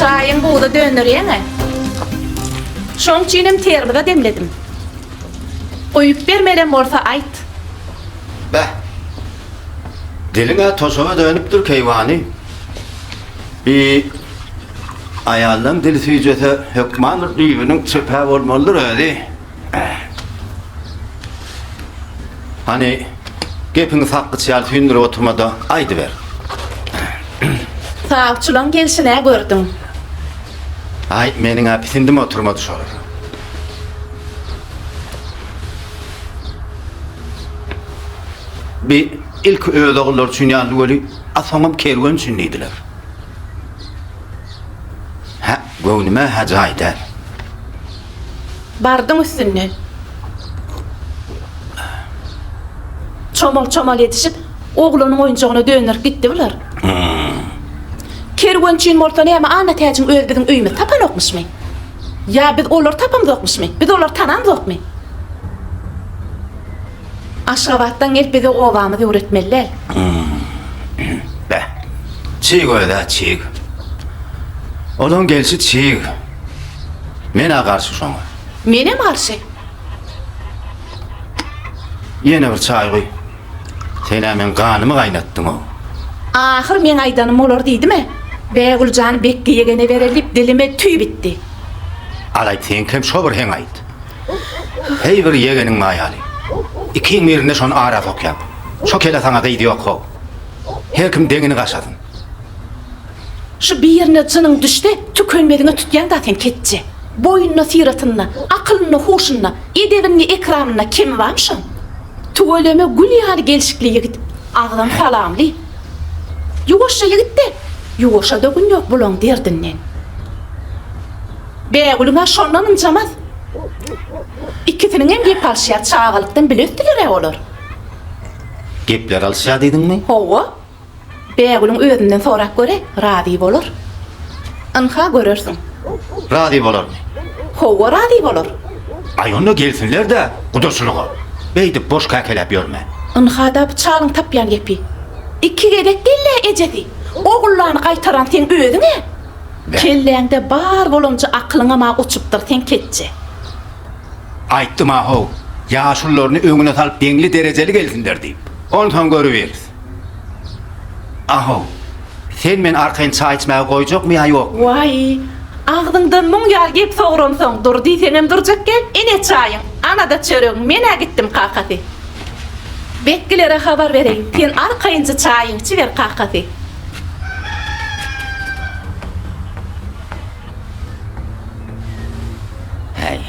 Çaýyň buza dönderýäň-ä. Şoň üçinem termiza demledim. Guýup bermelem bolsa aýt. Beh. Diliň-ä toşaba dönüpdir, keýwany. Bi aýallaň dili süýjese, hökman bir düýbüniň çöp-ä bolmalydyr özi. Hany, gepiňi sakgyç ýaly süýndürip oturma-da, aýdyber. Sawçylaň gelşin-ä gördüň. Aý, meniň-ä pisindim oturmady şolara. Bi ilki öz ogullary üçin ýandy weli, a soňam kerwen üçin diýdiler. Hä, göwnüme-hä jaý däl. Bardyň üstünden. Çomal-çomal edişip, oglanyň oýunjagyna dönderip gitdi bular. Kerwen üçin bolsa näme Annatäjiň özi biziň öýümizi tapanokmyşmy? Ýa biz olary tapamzokmyşmy? Biz olary tanamzokmy? Aşgabatdan gelip bize obamyzy öwretmeli däl. Beh, çig öz-ä çig. Olaň gelşi çig. Men-ä garşy şoňa. Menem garşy. Ýene bir çaý guý. Sen-ä meň ganymy gaýnatdyň-ow. Ahyr meň aýdanym bolar diýdim-ä. Bägüljany Bekgi ýegene bereli diýip dilime tüý bitdi. Alaýt seňkem şo bir heň aýt. Heý bir ýegeniň maýaly. Ikiň birinde şony ara sokýaň. Şo kele saňa gyz ýok-how. Her kim deňini gaşasyn. Şu birine jynyň düşse, tükenmeziňe tutýaň-da sen ketje. Boýunda-syratynda, akylynda-huşunda, edebinde-ekramynda kemi barmy şoň? Tüweleme gül ýaly gelşikli ýigit, agzam salamly. Ýuwaşja ýigit-de, ýuwaşa-da gün ýok bulaň derdinden. Bägülüň-ä şondan ynjamaz. Ikisiniňem gep alşýar, çagalykdan bile ösdüler-ä olar. Gepler alyşýar diýdiňmi? Hawa. Bägülüň özünden sorap göre, razy bolar. Ynha görersiň. Razy bolarmy? Hawa razy bolar. Aý onda gelsinler-dä gudaçylyga. Beýdip boş käkeläp ýörme. Ynha-da bu çalyň tapýan gepi. Iki gezek gel-ä ejesi. Ogullany gaýtaran seň özüň-ä. Kelläňde bar bolanja akylyňam-a uçupdyr seň ketje. Aýtdym-a-how, ýaşulularyny öňüne salyp deňli-derejeli gelsinler diýip. Onsoň görübiris. Ahow, sen meni arkaýyn çaý içmäge goýjakmy ýa ýokmy? Waý, agzyňdan muň ýaly gep sogransoň, dur diýseňem durjak gel, ine çaýyň, ana-da çöregiň, men-ä gitdim kakasy. Bekgilere habar bereýin, sen arkaýynja çaýyňy içiber kakasy. Häý.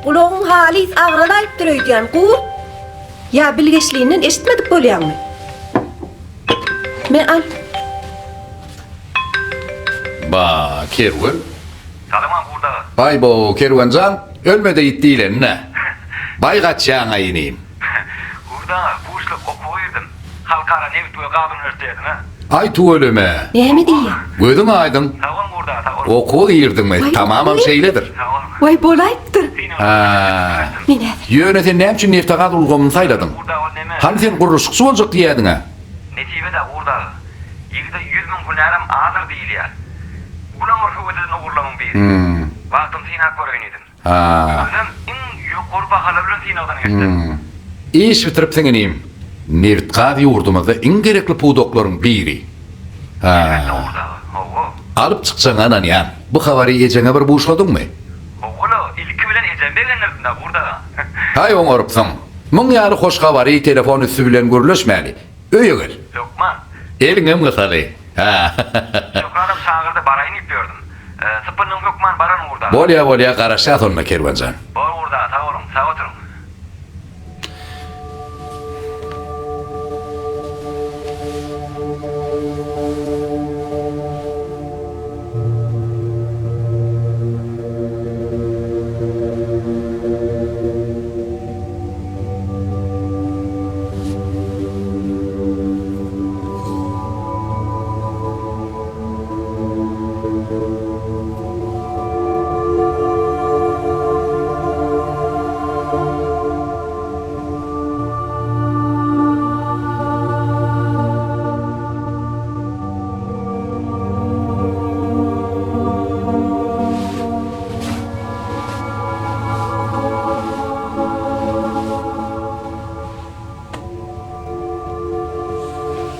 Gulagyň halys agralaýypdyr öýdýän, Gurt. Ýa bilgeşlinden eşitmedik bolýaňmy? Me, al. Ba, Kerwen. Salamam Gurt aga. Baý-bo, Kerwen jan, ölme-de ýit diýleni-dä. Baý gaçýaň-a inim. Gurt aga, buşluk, okuwa girdim. Halkara nebit we gaz uniwersitetine. Aý tüweleme. Näme diýýä? Gözüň aýdyň. Sag boluň Gurt aga, sag boluň. Okuwa girdiňmi? Tamamam şeýledir. Sag boluň. Waý bolaýypdyr. Hä. Men häzir. Ýöne sen näme üçin neftegaz ulgamyny saýladyň? Gurt aga ol neme? Hany sen gurluşykçy boljak diýýädiň-ä? Nesibe-dä Gurt aga. Ýigide 100 000 hünärem azdyr diýilýär. Bulam bir höwes eden ugurlamyň biri. Wagtym synap göreýin diýdim. Ha. Özem iň ýokary bahalar bilen synagdan geçdim. Iş bitiripsiň inim. Nebit-gaz ýurdumyzda iň gerekli pudaklaryň biri. Ha. Hawa. Alyp çykjagyňa ynanýan. Bu habary ejeňe bir buşladyňmy? Hawa-la, ilki bilen ejemi begendirdim-dä, Gurt aga. Haý oňarypsyň. Muň ýaly hoş habary telefon üsti bilen gürleşmäli. Öýe gel. Hökman. Eliňem gysaly. Ha. Şöhradam çagyrdy, baraýyn diýip ýördüm. Sypyndym hökman bararyn Gurt aga. Bolýa bolýa garaşýas onda Kerwenjan. Bor Gurt aga sag boluň, sag oturyň.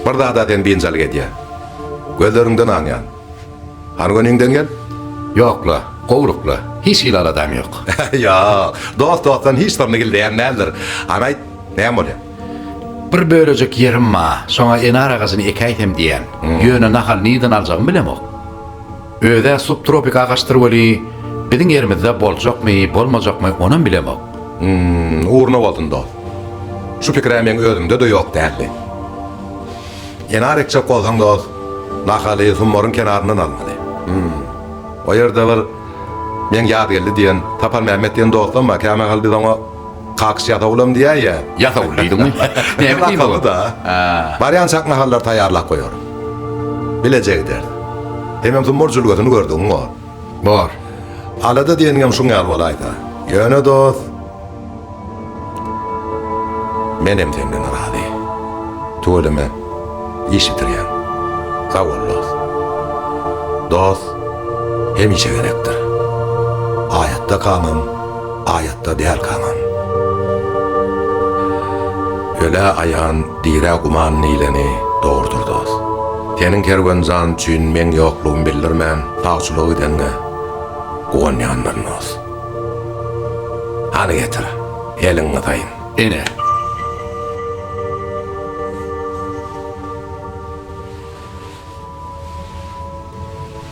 Bir zada seni biynjalyk edýär. Gözleriňden aňýan. Hany göniňden gel. Ýok-la, gowluk-la. Hiç hili aladam ýok. Ýok, dost dostdan hiç syryny gizleýän däldir. Hany aýt, näme bolýar? Bir bölejik ýerim bar, şoňa enar agajyny ekäýsem diýýän. Ýöne nahal nirden aljagymy bilemok. Öz-ä subtropik agaçdyr weli, biziň ýerimizde boljakmy, bolmajakmy, onam bilemok. Hum, ugruna bolsun, dost. Şu pikir-ä meň özümde-de ýok däldi. Enar ekjek bolsaň, dost, nahaly Sumbaryň kenaryndan almaly. Hum, o ýerde bir meň Ýazgeldi diýen, Saparmämmet diýen dostum bar, kämahal biz oňa Kakyş ýasawulam diýäýýä. Ýasawul diýdiňmi? Näme diýmek o? Akylly-da. Barýançak nahallary taýýarlap goýar. Bileje gideris. Hemem Sumbar jülgesini gördügiň bor. Bor. Alada diýeniňem şuň ýaly bolaýsa. Ýöne dost, menem senden razy. Tüweleme, iş bitirýäň. Sag bol, dost. Dost hemişe gerekdir. Aýatda kaňam, aýatda däl kaňam. Ölä aýan, dirä güman diýleni dogrudyr dost. Seniň kerwenjan üçin meň ýoklugym bildirmän sawçylyga gideniňe guwanýandyryn dost. Hany getir, eliňi gysaýyn. Ene.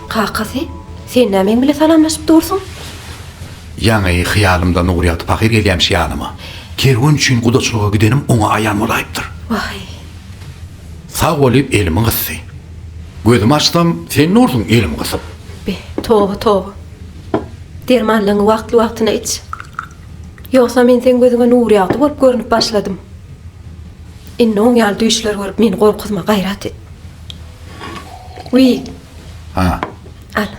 Kakasy, sen näme meň bile salamlaşyp dursuň? Ýaňy hyýalymda Nurýagdy pahyr gelýämiş ýanyma. Kerwen üçin gudaçylyga gidenim oňa aýan bolaýypdyr. Waý. Sag bol diýip elimi gysdy. Gözümi açsam, sen dursuň elimi gysyp. Be, toba, toba. Dermanlaryňy wagtly-wagtyna iç. Ýogsa men seň gözüňe Nurýagdy bolup görnüp başladym. Indi oň ýaly düýşler görüp meni gorkuzma, gaýrat et. Wiý. Ha. Al.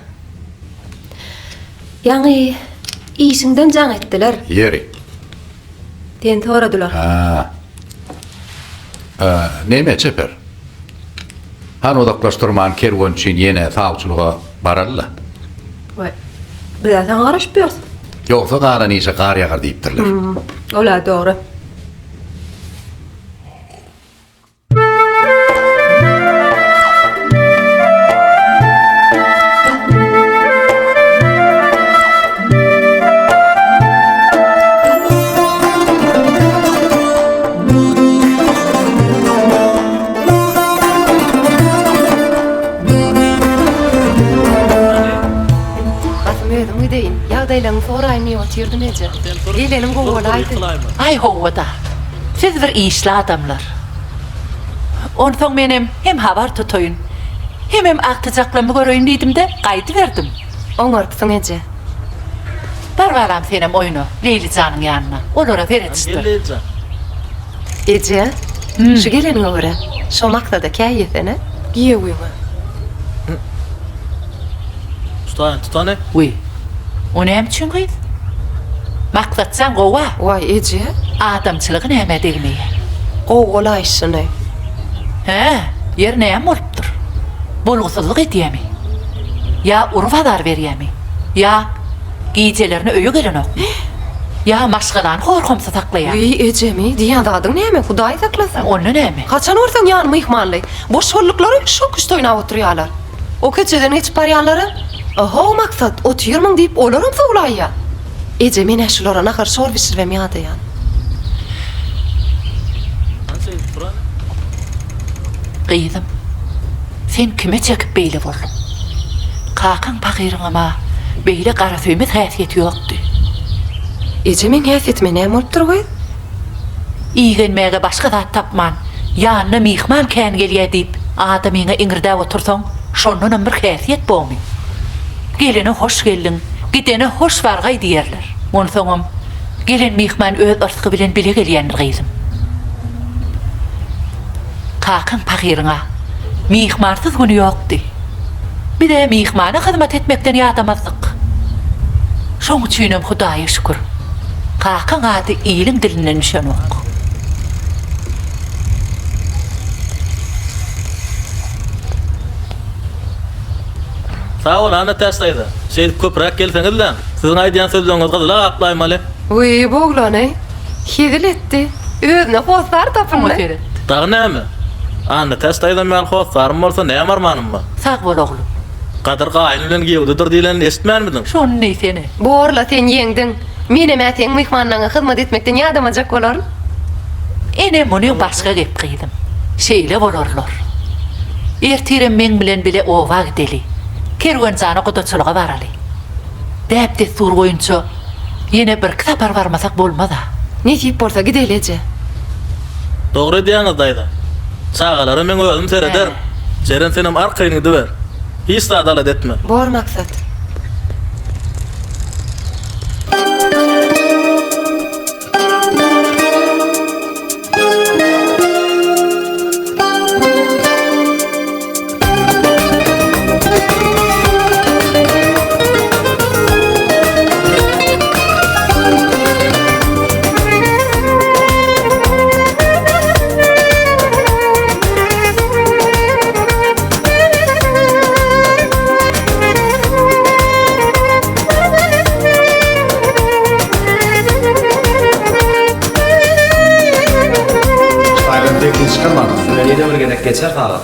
Ýaňy işiňden jaň etdiler. Ýeri. Seni soradylar. Ha. Neme çeper? Han uzaklaşdyrman kerwen üçin ýene sawçylyga baraly-la. Waý. Biz-ä saňa garaşyp ýörüs. Ýogsa galan işe gar ýagar diýipdirler. Ol-a dogry. Dostum özüm gideýin, ýagdaýlaryňy soraýyn diýip otyrdym eje. Geleniň gowy bolaýdy. Aý howwa-da. Siz bir işli adamlar. Onsoň menem hem habar tutaýyn, hemem agtyjaklamy göreýin diýdim-de, gaýdyberdim. Oňarypsyň eje. Bar balam senem oýna Leýli janyň ýanyna, olara seredişdir. Eje, şu geleniňe görä, şo maksada käýesene, giýewiňe. Tutaýyn, tutany. Wiý, o näme üçin gyz? Maksatjan gow-a. Waý, eje. Adamçylygy nämä degmeýä? Gowy bolaýşyny. Hä, ýeri näme bolupdyr? Bolgusyzlyk edýämi? Ýa urup-azar berýämi? Ýa gijelerine öýe gelenokmy? Ýa maşgalany horhomsy saklaýarmy? Wiý, ejemi, diýýän zadyň näme, Hudaý saklasyn. Onda näme? Haçan görseň ýany myhmanly. Boş bolduklary şo küşt oýnap oturýarlar. O köçeden geçip barýanlara, How, Maksat, otyrmyň diýip, olaram sowlaýýar. Eje, men-ä şulara nahar-şor bişiribem ýadaýan. Gyzym, sen kime çekip beýle bolduň? Kakaň pahyryňam-a beýle garasöýmez häsiýeti ýokdy. Eje, meň häsiýetime näme bolupdyr gyz? Igenmäge başga zat tapman, ýanyna myhman kän gelýä diýip, adamyňa iňirdäp otursaň, şondanam bir häsiýet bormy? Gelene hoş geldiň, gidene hoş bargaý diýerler. Onsoňam, gelen myhman öz yrsgy bilen bile gelýändir gyzym. Kakaň pahyryň-a myhmansyz güni ýokdy. Biz-ä myhmana hyzmat etmekden ýadamazdyk. Şoň üçinem Hudaýa şükür, kakaň ady iliň dilinden düşenok. Sag bol, Annatäç daýza. Şeýdip köpräk gelseňiz-läň. Siziň aýdýan sözleriňiz gyzyla gaplaýmaly. Wiý, bu oglany hezil etdi. Özüne hossar tapyndy. Dagy näme? Annatäç daýzam ýaly hossarym bolsa näme armanym bar? Sag bol, oglum. Gadyr gaýyn bilen giýewdedir diýlenini eşitmänmidiň? Şony diýsene. Borla, sen ýeňdiň. Menem-ä seň myhmanlaňa hyzmat etmekden ýadamajak bolaryn. Ene, muny başga gep gyzym. Şeýle bolarlar. Ertirem meň bilen bile oba gideli. Kerwenjana gudaçylyga baraly. Däp-dessur boýunça ýene birki sapar barmasak bolmaz-a. Nesip bolsa gideli eje. Dogry edýäňiz daýza. Çagalara meň özüm serederin. Jeren senem arkaýyn gidiber. Hiç zat alada etme. Bor Maksat. Taýdan tekin çykarman. Ýene bir gezek geçer sagat.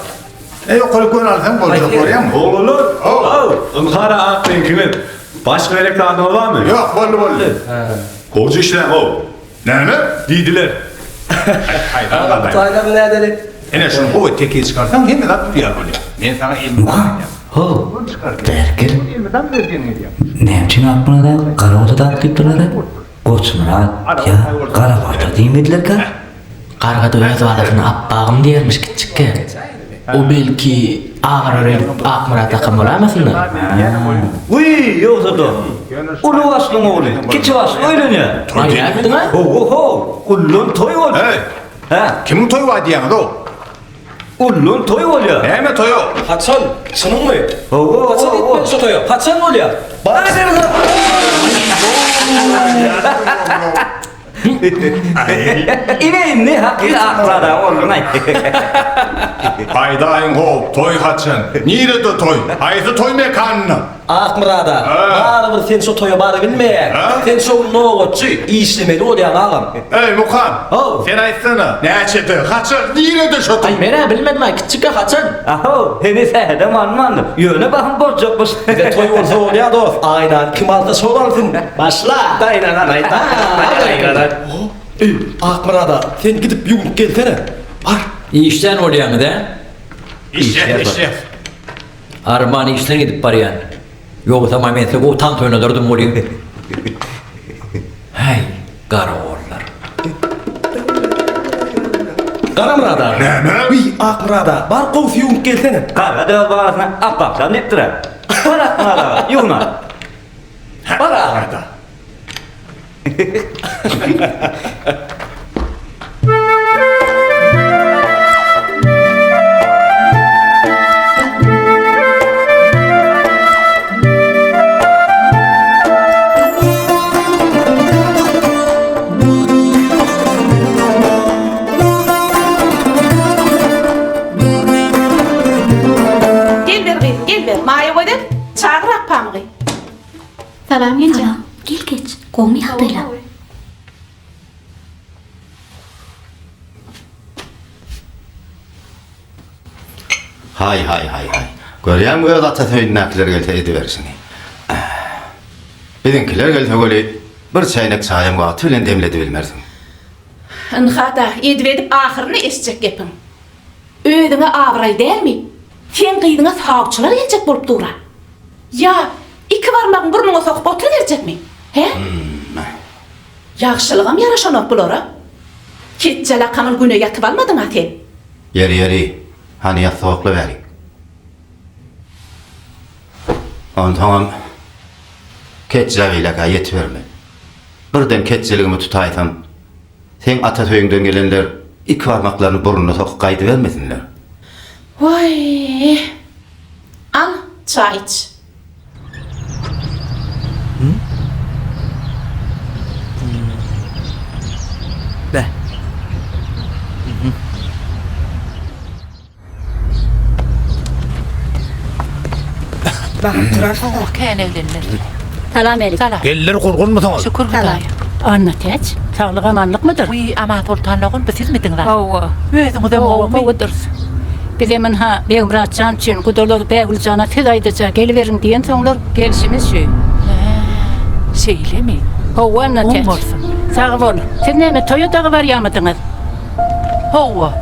E ýokary gön alsaň boljak görýäňmi? Oglanlar, haw, ynhara ak reňkiňiz. Başga gerek zadyňyz barmy? Ýok, boldy, boldy. Gowja işläň, how. Näme? Diýdiler. Taýdan nädeli? Ene şuny gowy tekiz çykarsaň hemme zat düzýär bolýar. Men saňa elmydam aýdýan. How, bärik gel. Elmydam öz diýeniňi edýäň. Näme üçin Akmyrada Garagota dagy diýipdirler-ä? Goçmyrat ýa Garabatyr diýmedilerkä? Garga-da öz balasyna Apbagym diýermiş kiçjikkä. O belki agarar öýdüp Akmyrat lakam bolaýmasyn-da? Wiý, ýogsa-da, uly başlyň ogly kiçi başlyga öýlenýär. Aý, nätdiň-ä? Hawa-how, ullan toý boldy. Heý, Hä? kimiň toýy bar diýýäňiz-ow? Ullan toý bolýar. Näme toý-ow? Haçan? Çynyňmy? Hawa, Haçan hawa. gitmeli şo toýa? Haçan bolýar? Bar Ine indi hakyky akmyrat aga bolduň-aý. Aýdaýyň how, toý haçan? Nirede toý? Haýsy toý mekanynda? Akmyrat aga, barybir sen şo toýa barybilmeýäň. Sen şo gün nobatçy, işlemeli bolýaň agam. Eý, Mukan, sen aýtsana, näçede, haçan, nirede şo toý? Aý, men-ä bilmedim-aý, kiçjik-ä haçan? Ahow, heniz sähedem almandyr. Ýöne bahym boljakmyş. Bize toý bolsa bolýa dost, aýnany kim alsa şol alsyn. Başla! Eý, Akmyrat aga, sen gidip ýuwnup gelsene. Bar. Işdän bolýaňyz, hä? Işdän, işdän. Arman işden gidip barýan. Ýogsam-a men size gowy tans oýnadardym welin. Häý, garagollar. Garamyrat aga. Näme? Wiý, Akmyrat aga, bar gowusy ýuwunyp gelsene. Garga öz balasyna Apbakjan diýipdir-ä. Bar Akmyrat aga, ýuwun-a. Bar aga. Gel ber gyz, gel ber. Maýa gözel, çagyr Akpamygy. Salam genje. Salam. Gel geç. Gowmy ýagdaýlar? Haý haý haý haý. Görýäňmi öz atasy öýündäkiler gelse ediberişini. Biziňkiler gelse weli bir çäýnek çaýam wagty bilen demledibilmersiň. Ynha-da, edip-edip ahyryny eşitjek gepiň. Özüňe abraý dälmi? Seň gyzyňa sawçylar geljek bolup dur-a. Ýa iki barmagyň burnuňa sokup oturyberjekmi? Hä? Ýagşylygam ýaraşanok bulara. Ketjel akamyl güne ýatyp almadyň-a sen. Ýeri, ýeri, hany ýassyk okla bärik. Onsoňam ketjä beýläk-ä ýetiberme. Birden ketjeligimi tutaýsam, seň ata söýüňden gelenler iki barmaklaryny burnuna sokup gaýdybermesinler. Waý! Al, çaý iç. Beh. Bakyp durarsyň. Hawa, kän eglenmez. Salam Elik. Salam. Geller gurgunmysyňyz? Şükür Hudaýa. Annatäç, saglyk amanlykmydyr? Wiý, Amansoltan ogul, bu sizmidiňiz? Hawa. Özüňizem Hawa, gowumy? gowudyrys. Bizem ynha, Begmyrat jan üçin gudalar Bägül jana söz aýdyja geliberiň diýensoňlar, gelşimiz şu. Hä, şeýlemi? Hawa, Annatäç. Oň bolsun. Sag bol. Siz näme, toýa dagy barýamydyňyz? Hawa.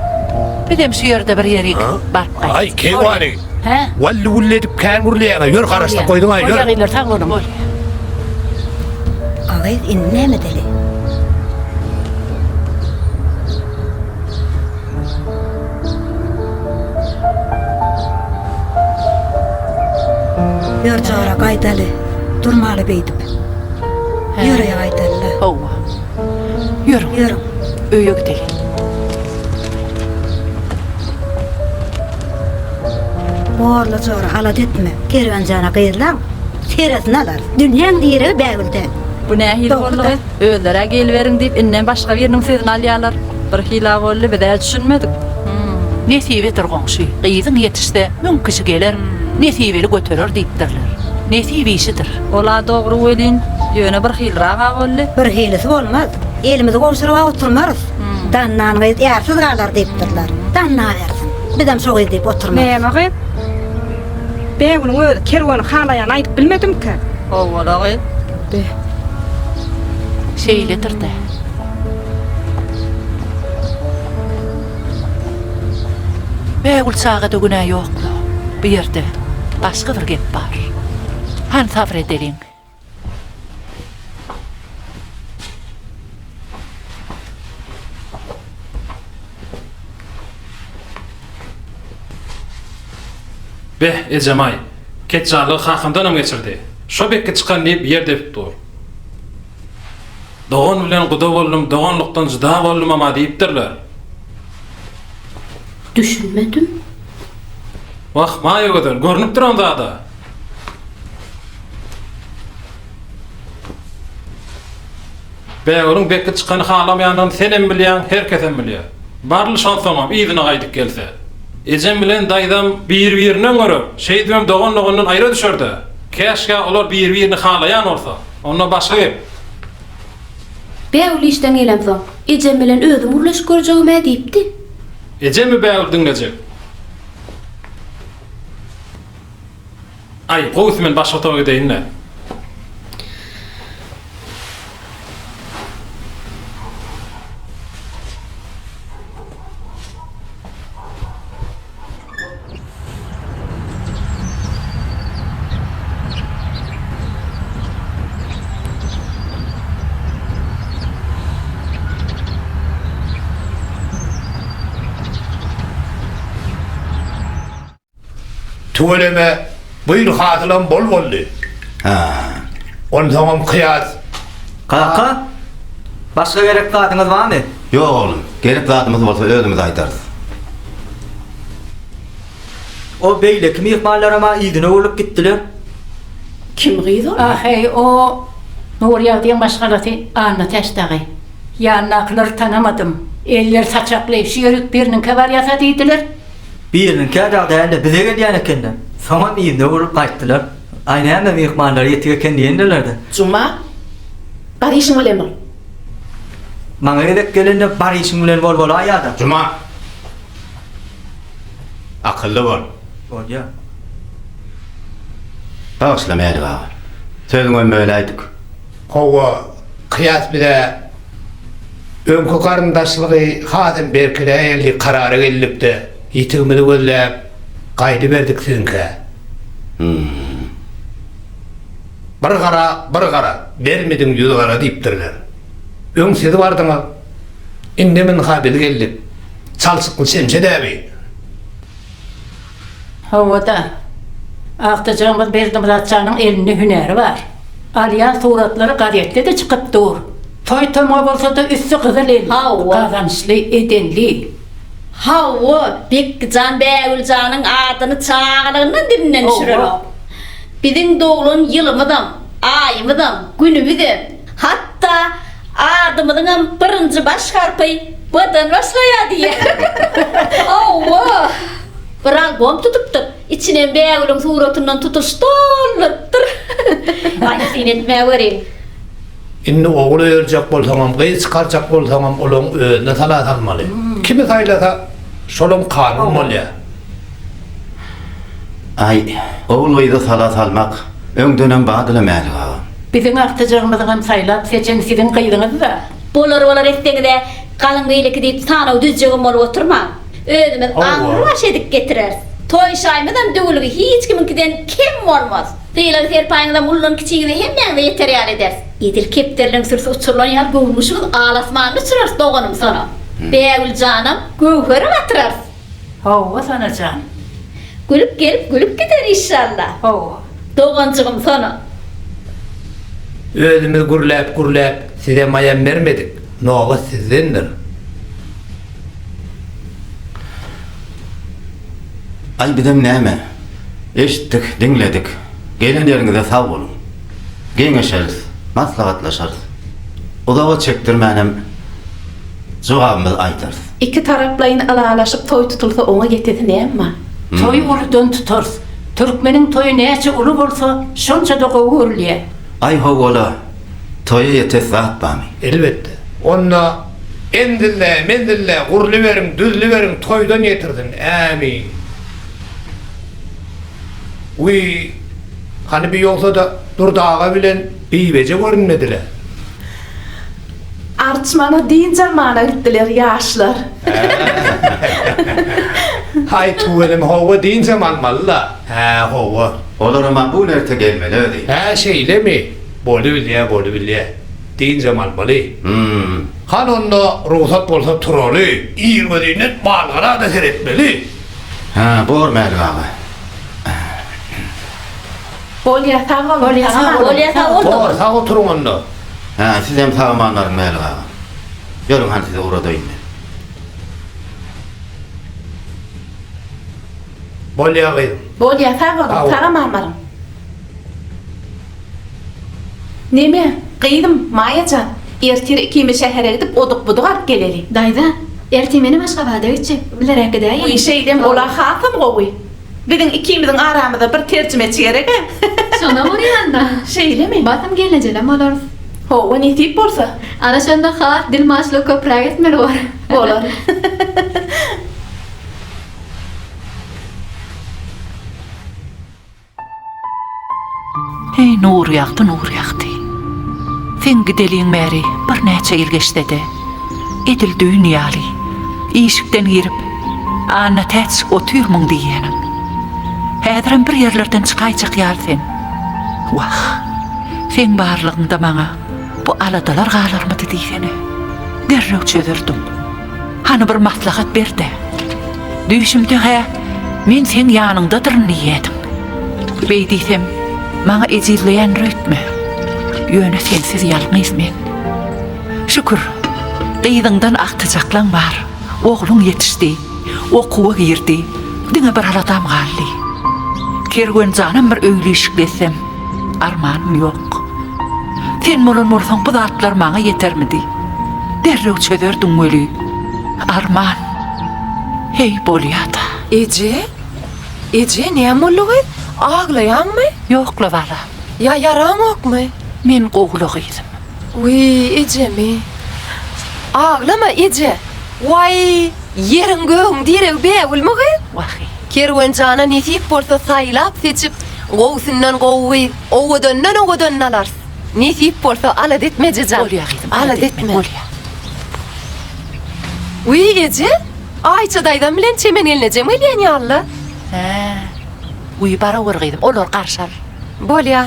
Bizem şu ýerde bir ýerik baryp gaýtdyk. Aý, keýwany. Hä? Wally-wully edip kän gürleýäň-ä, ýör garaşdyk goýduň-aý, ýör. Bolýa gyzlar, sag boluň. Bolýa. A gyz, indi näme edeli? Ýör jora, gaýdaly. Durmaly beýdip. Ýör öýe gaýdaly-la. Hawa. Ýörüň. Ýörüň. Öýe gideliň. Borla jora, alada etme. Kerwen jana gyzlaň seresini alarys. Dünýäň diregi Bägülde. Bu nähili boldy gyz? Özler-ä geliberiň diýip, indem başga biriniň sözüni alýarlar. Birhili-ä boldy, biz-ä düşünmedik. Nesibedir goňşy, gyzyň ýetişse, müň kişi geler, nesibeli göterer diýipdirler. Nesip işidir. Ol-a dogry welin, ýöne birhiliräg-ä boldy. Birhilisi bolmaz. Elimizi gowşuryb-a oturmarys. Dannan gyz ärsiz galar diýipdirler. Dannabersin. Bizem şo gyz diýip oturmarys. Näme gyz? Bägülüň özi kerweni halaýany aýdyp bilmedimikä? Howwa-la gyz. Be. Şeýledir-dä. Bägül çagada günä ýok-la. Bu ýerde başga bir gep bar. Hany sabyr edeliň. Beh, ejem-aý, ketjallygy kakamdanam geçirdi. Şo bekgi çykan diýip ýer depip dur. Dogan bilen guda boldum, doganlykdan jyda boldumam-a diýipdirler. Düşünmedim. Wah, Maýagözel, görnüp duran zad-a. Bägülüň bekgi çykany halamaýanyny senem bilýäň, her kesem bilýär. Barly şonsoňam yzyna gaýdyp gelse. Ejem bilen daýzam bir-birini öňerer, şeýdibem dogan-dogandan aýra düşer-dä. Käşgä olar bir-birini halaýan bolsa. Onda başga gep. Bägül işden gelemsoň, ejem bilen özüm gürleşip görjegim-ä diýipdi. Ejemmi Bägül diňlejek? Aý, gowusy men başga otaga gideýin-le. Tüweleme, bu ýyl hasylam bol boldy. Hä. Onsoňam Kyýas. Kaka, başga gerek zadyňyz barmy? Ýok oglum, gerek zadymyz bolsa özümiz aýdarys. O beýleki myhmanlaram-a yzyna öwrülip gitdiler. Kim gyz ol? Ah-eý, o Nurýagdyň maşgalasy Annatäç dagy. Ýanyndakylary tanamadym. Elleri saçakly, şu ýerik biriniňkä barýas-a diýdiler. Biriniňkä dagy däl-de, bize gelýän ekenler. Soňam yzyna öwrülip gaýtdylar. Aý, näme, myhmanlar ýetik eken diýendirler-de. Juma, bar işiň bilen bol. Maňa gezek gelende bar işiň bilen bol bolaýýa-da. Juma! Akylly bol. Bolýa. Bagyşla Mälik aga. Sözüňem böläýdik. Hawa, Kyýas bize öňki garyndaşlygy hasam berkidäýeli karara geldik-de, ýitigimizi gözläp gaýdyberdik siziňkä. Bir gara, bir gara, bermediň ýüz gara diýipdirler. Öň siz bardyňyz, indem ynha biz geldik. Çalşykly çemçe däbi. Hawa-da. Agtyjagymyz Berdimyrat janyň elinde hünäri bar. Alýan suratlary gazetde-de çykyp dur. Toý-tomga bolsa-da üsti gyzyl el, Hawa. gazançly, edenli. Hawa, Bekgijan Bägüljanyň adyny çagalygyndan dilinden Hawa. düşürenok. Biziň doglan ýylymyzam, aýymyzam, günümizem, hatda Adymyzyňam birinji baş harpy B-dan başlaýar diýýär. Hawa. Bir albom tutupdyr. Içinem Bägülüň suratyndan tutuş doldurypdyr. Aý, syn etmäweriň. Indi ogul öýerjek bolsaňam, gyz çykarjak bolsaňam olaň özüne sala salmaly. Kimi saýlasa, şolam kanun bolýar. Aý, ogul-gyza sala salmak öňdenem bardy-la Mälik aga. Biziň agtyjagymyzyňam saýlap seçen siziň gyzyňyz-da. Bolar-bolar etseňiz-ä, galyň beýleki diýip sanaw düzjegem bolup oturmaň. Özümiz aňrybaş edip getireris. Toý şaýymyzam düwülgi hiç kimiňkiden kem bolmaz. Sylag-serpaýyňyzam ulludan-kiçiňize hemmäňize ýeter ýaly ederis. Edil kepderileň sürüsi uçurylan ýaly göwün guşumyz al-asmanda uçurarys doganym Sona. Bägül janam göwhere batyrarys. Hawa Sona jan. Gülüp gelip gülüp gider işşalla. Hawa. Doganjygym Sona. Özümiz gürläp gürläp size maýam bermedik, nobat sizdendir. Aý bizem näme, eşitdik, diňledik. Gelen ýeriňize sag boluň. Geňeşeris, maslahatlaşarys. Uzaga çekdirmänem Jogabymyzy aýdarys. Ikitaraplaýyn ylalaşyp toý tutulsa oňa ýetesi näme bar? Toýy uludan tutarys. Türkmeniň toýy näçe uly bolsa, şonça-da gowy görülýär. Aý howwala, toýa ýetesi zat barmy? Elbetde. Onda enzille, menzille gurlyberiň, düzlüberiň, toýdan ýetirsin. Ämin. Wiý, hany bi ýogsa-da Durdy aga bilen Bibeje görünmedi-le. Arçmana dynç almana gitdiler ýaşlar. Haý tüweleme howwa dynçam almaly-da. Hä howwa. Olaram-a bu gün erte gelmeli özi. Hä şeýlemi? Bolubilýä bolubilýä. Dynjam almaly. Hum. Hany onda rugsat bolsa turaly. Irgözinden malgara-da seretmeli. Hä bor Mälik aga. Bolýa sag boluň. Bolýa sag boluň. Bolýa sag bol. Bor sag oturyň onda. Hä sizem sag aman baryň Mälik aga. Ýörüň hany sizi ugradaýyn men. Bolýa gyzym. Bolýa sag boluň. Sag aman baryň. Neme, gyzym, Maýa jan, ertir ikimiz şähere gidip oduk-buduk alyp geleli. Daýza, ertir menem Aşgabada gitjek, bileräk gidäýeli. Wiý, şeýdem ol-a hasam gowy. Biziň ikimiziň aramyza bir terjimeçi gerek-ä. Şonam urýan-da. Şeýlemi? Basym gelnejelem bolarys. Hawa, nesip bolsa. Ana şonda has dilmaçlygy köpräk etmeli bor. Bolar. Eý, Nurýagty, Nurýagty! Seň gideliň bäri birnäçe ýyl geçse-de, edil düýn ýaly, işikden girip, Annatäç otyrmyň diýýäniň. Häzirem bir ýerlerden çykaýjak ýaly sen. Wah, seň barlygyňda maňa bu aladalar galarmydy diýsene. Derrew çözerdim. Hany bir maslahat ber-dä. Düýşümde-hä. Men seň ýanyňdadyryn diýýädiň. Beý diýsem, maňa ejizleýändir öýtme. Ýöne sensiz ýalňyz men. Şükür, gyzyňdan agtyjaklaň bar. Ogluň ýetişdi. Okuwa girdi. Diňe bir aladam galdy. Kerwenjanam bir öýli-işikli etsem, armanym ýok. Sen bolan bolsaň bu zatlar maňa ýetermidi? Derrew çözerdiň weli. Arman. Heý, bolýa-da. Eje? Eje, näme boldy gyz? Aglaýaňmy? Ýok-la, bala. Ýa ýaraňokmy? Men gowula gyzym. Wiý, ejemi. Aglama, eje. Waý, ýeriň-gögüň diregi bägülmi gyz? Wahy. Kerwen jana nesip bolsa saýlap-seçip, gowusyndan gowy, owadandan owadanyny alarys. Nesip bolsa, alada etme, eje jan. Bolýa gyzym, alada etme, bolýa. Wiý, eje, Aýça daýzam bilen Çemen gelnejem gelýän ýaly-la. Hä. Wiý, barawur gyzym, olary garşy al. Bolýa.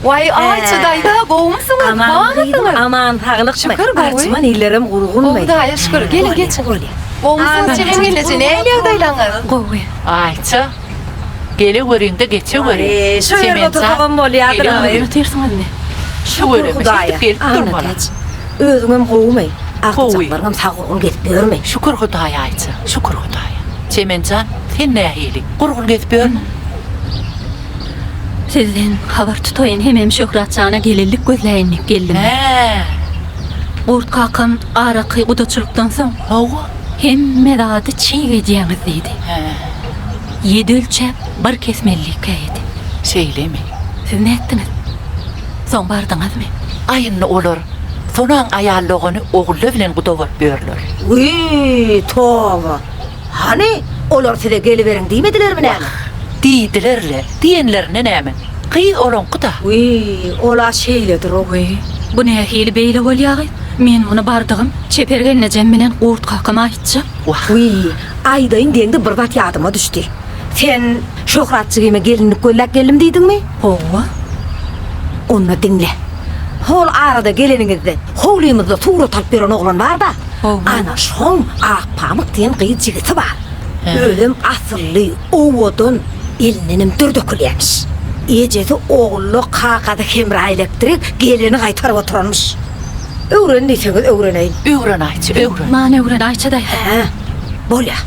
Waý, Aýça daýza, gowumysyňyz, Aman gyzym, barmysyňyz? aman saglykmy? Şükür, gowy. Arçman illerem gurgunmy? Hudaýa şükür, geliň geçiň. Gowumysyňyz, Çemen gelneje, nähili ýagdaýlaryňyz? Gowy. Aýça, geleweriň-de geçeweriň. Waý, şu ýerde otursagam bolýadyr. Otyrsyňyzmy? Şükür Hudaýa. Şeýdip gelip durmaly. Annatäç, özüňem gowumy? Agtyjaklaryňam sag-gurgun gezip ýörmi? Şükür Hudaýa, Aýça, şükür Hudaýa. Çemen jan, sen nähili? Gurgun gezip ýörmüň? Sizden habar tutaýyn hemem Şöhrat jana gelinlik gözläýin diýip geldim. Hä. Gurt kakam araky gudaçylykdan soň. Hawa. Hemme zady çig edýäňiz diýdi. Hä. Ýedi ölçäp, bir kesmelilik käýedi. Şeýlemi? Siz nätdiňiz? Soň bardyňyzmy? Aý indi olar Sonaň aýal dogany Ogulla bilen guda bolup ýörler. Wiý, toba! Hany, olar size geliberiň diýmedilermi näme? Wah, diýdiler-le, diýenlerinde näme? Gyz olaňky-da. Wiý, ol-a şeýledir-ow. Wiý, bu nähili beýle bolýa-gyz? Men muny bardygym Çeper gelnejem bilen Gurt kakama aýtjak. Wah. Wiý, aýdaýyn diýeňde bir zat ýadyma düşdi. Sen Şöhrat jigime gelinlik gözläp geldim diýdiňmi? Hawa. Onda diňle. Hol arada geleniňizde howlymyzda surat alyp ýören oglan bar-da. Hawa. Ana şoň Akpamyk diýen gyz jigisi bar. Özem asylly, owadan, elindenem dür dökülýämiş. Ejesi Ogulla, kakasy Hemra elektrik geleni gaýtaryp oturanmyş. Öwren diýseňiz öwreneýin. Öwren Aýça, öwren. Man öwren Aýça daýza. Hä, bolýa.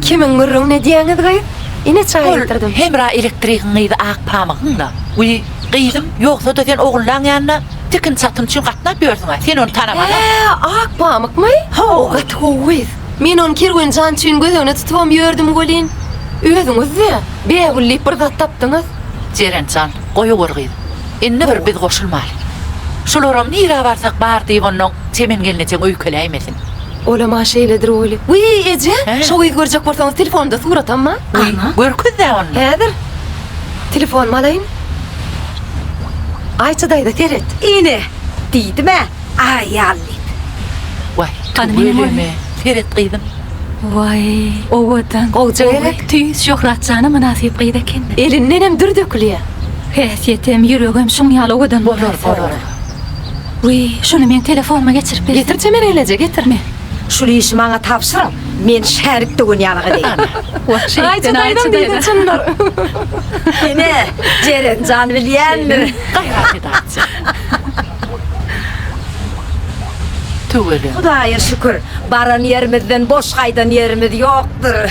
Kimiň gürrüňini edýäňiz gyz? Ine çaý Ol getirdim. Hemra elektrigiň gyzy Akpamygyň-la. Wiý, gyzym, ýogsa-da sen Ogullaň ýanyna tikin-çatyn üçin gatnap ýörsüň-ä, sen ony tanamaly. Hä, Akpamykmy? Hawa. Gaty gowy gyz. Men ony Kerwen jan üçin göz öňüne tutubam ýördüm welin, özüňiz-de Bägül diýip bir zat tapdyňyz. Jeren jan, goýawer gyz. Indi bir biz goşulmaly. Şularam nirä barsak bar diýip onnoň Çemen gelnejeň öýkeläýmesin. Olam-a şeýledir weli. Wiý, eje, şo gyzy görjek bolsaňyz telefonda suratam bar. Wiý, görkez-dä onda. Häzir. Telefonymy alaýyn. Aýça daýza seret. Ine, diýdim-ä, aýal diýip. Waý, tüweleme, seret gyzym. Waý, owadan. Gowja gerek. Tüýs Şöhrat jana mynasyp gyz eken. Elindenem dür dökülýär. Häsiýetem, ýüregem şuň ýaly owadan Bolar, bolar. Wiý, şuny meň telefonyma geçirip berseň. Getir Çemen gelneje, getir. Me, şul işi maňa tabşyryň, men şärik döwen ýalyk edeýin. Wah, Aýça şeýtden daýzam Aýça diýdiň daýza. çyndyr. Ine, Jeren jan bilýändir. Gaýrat et Aýça. Tüweleme. Hudaýa şükür, baran ýerimizden boş gaýdan ýerimiz ýokdur.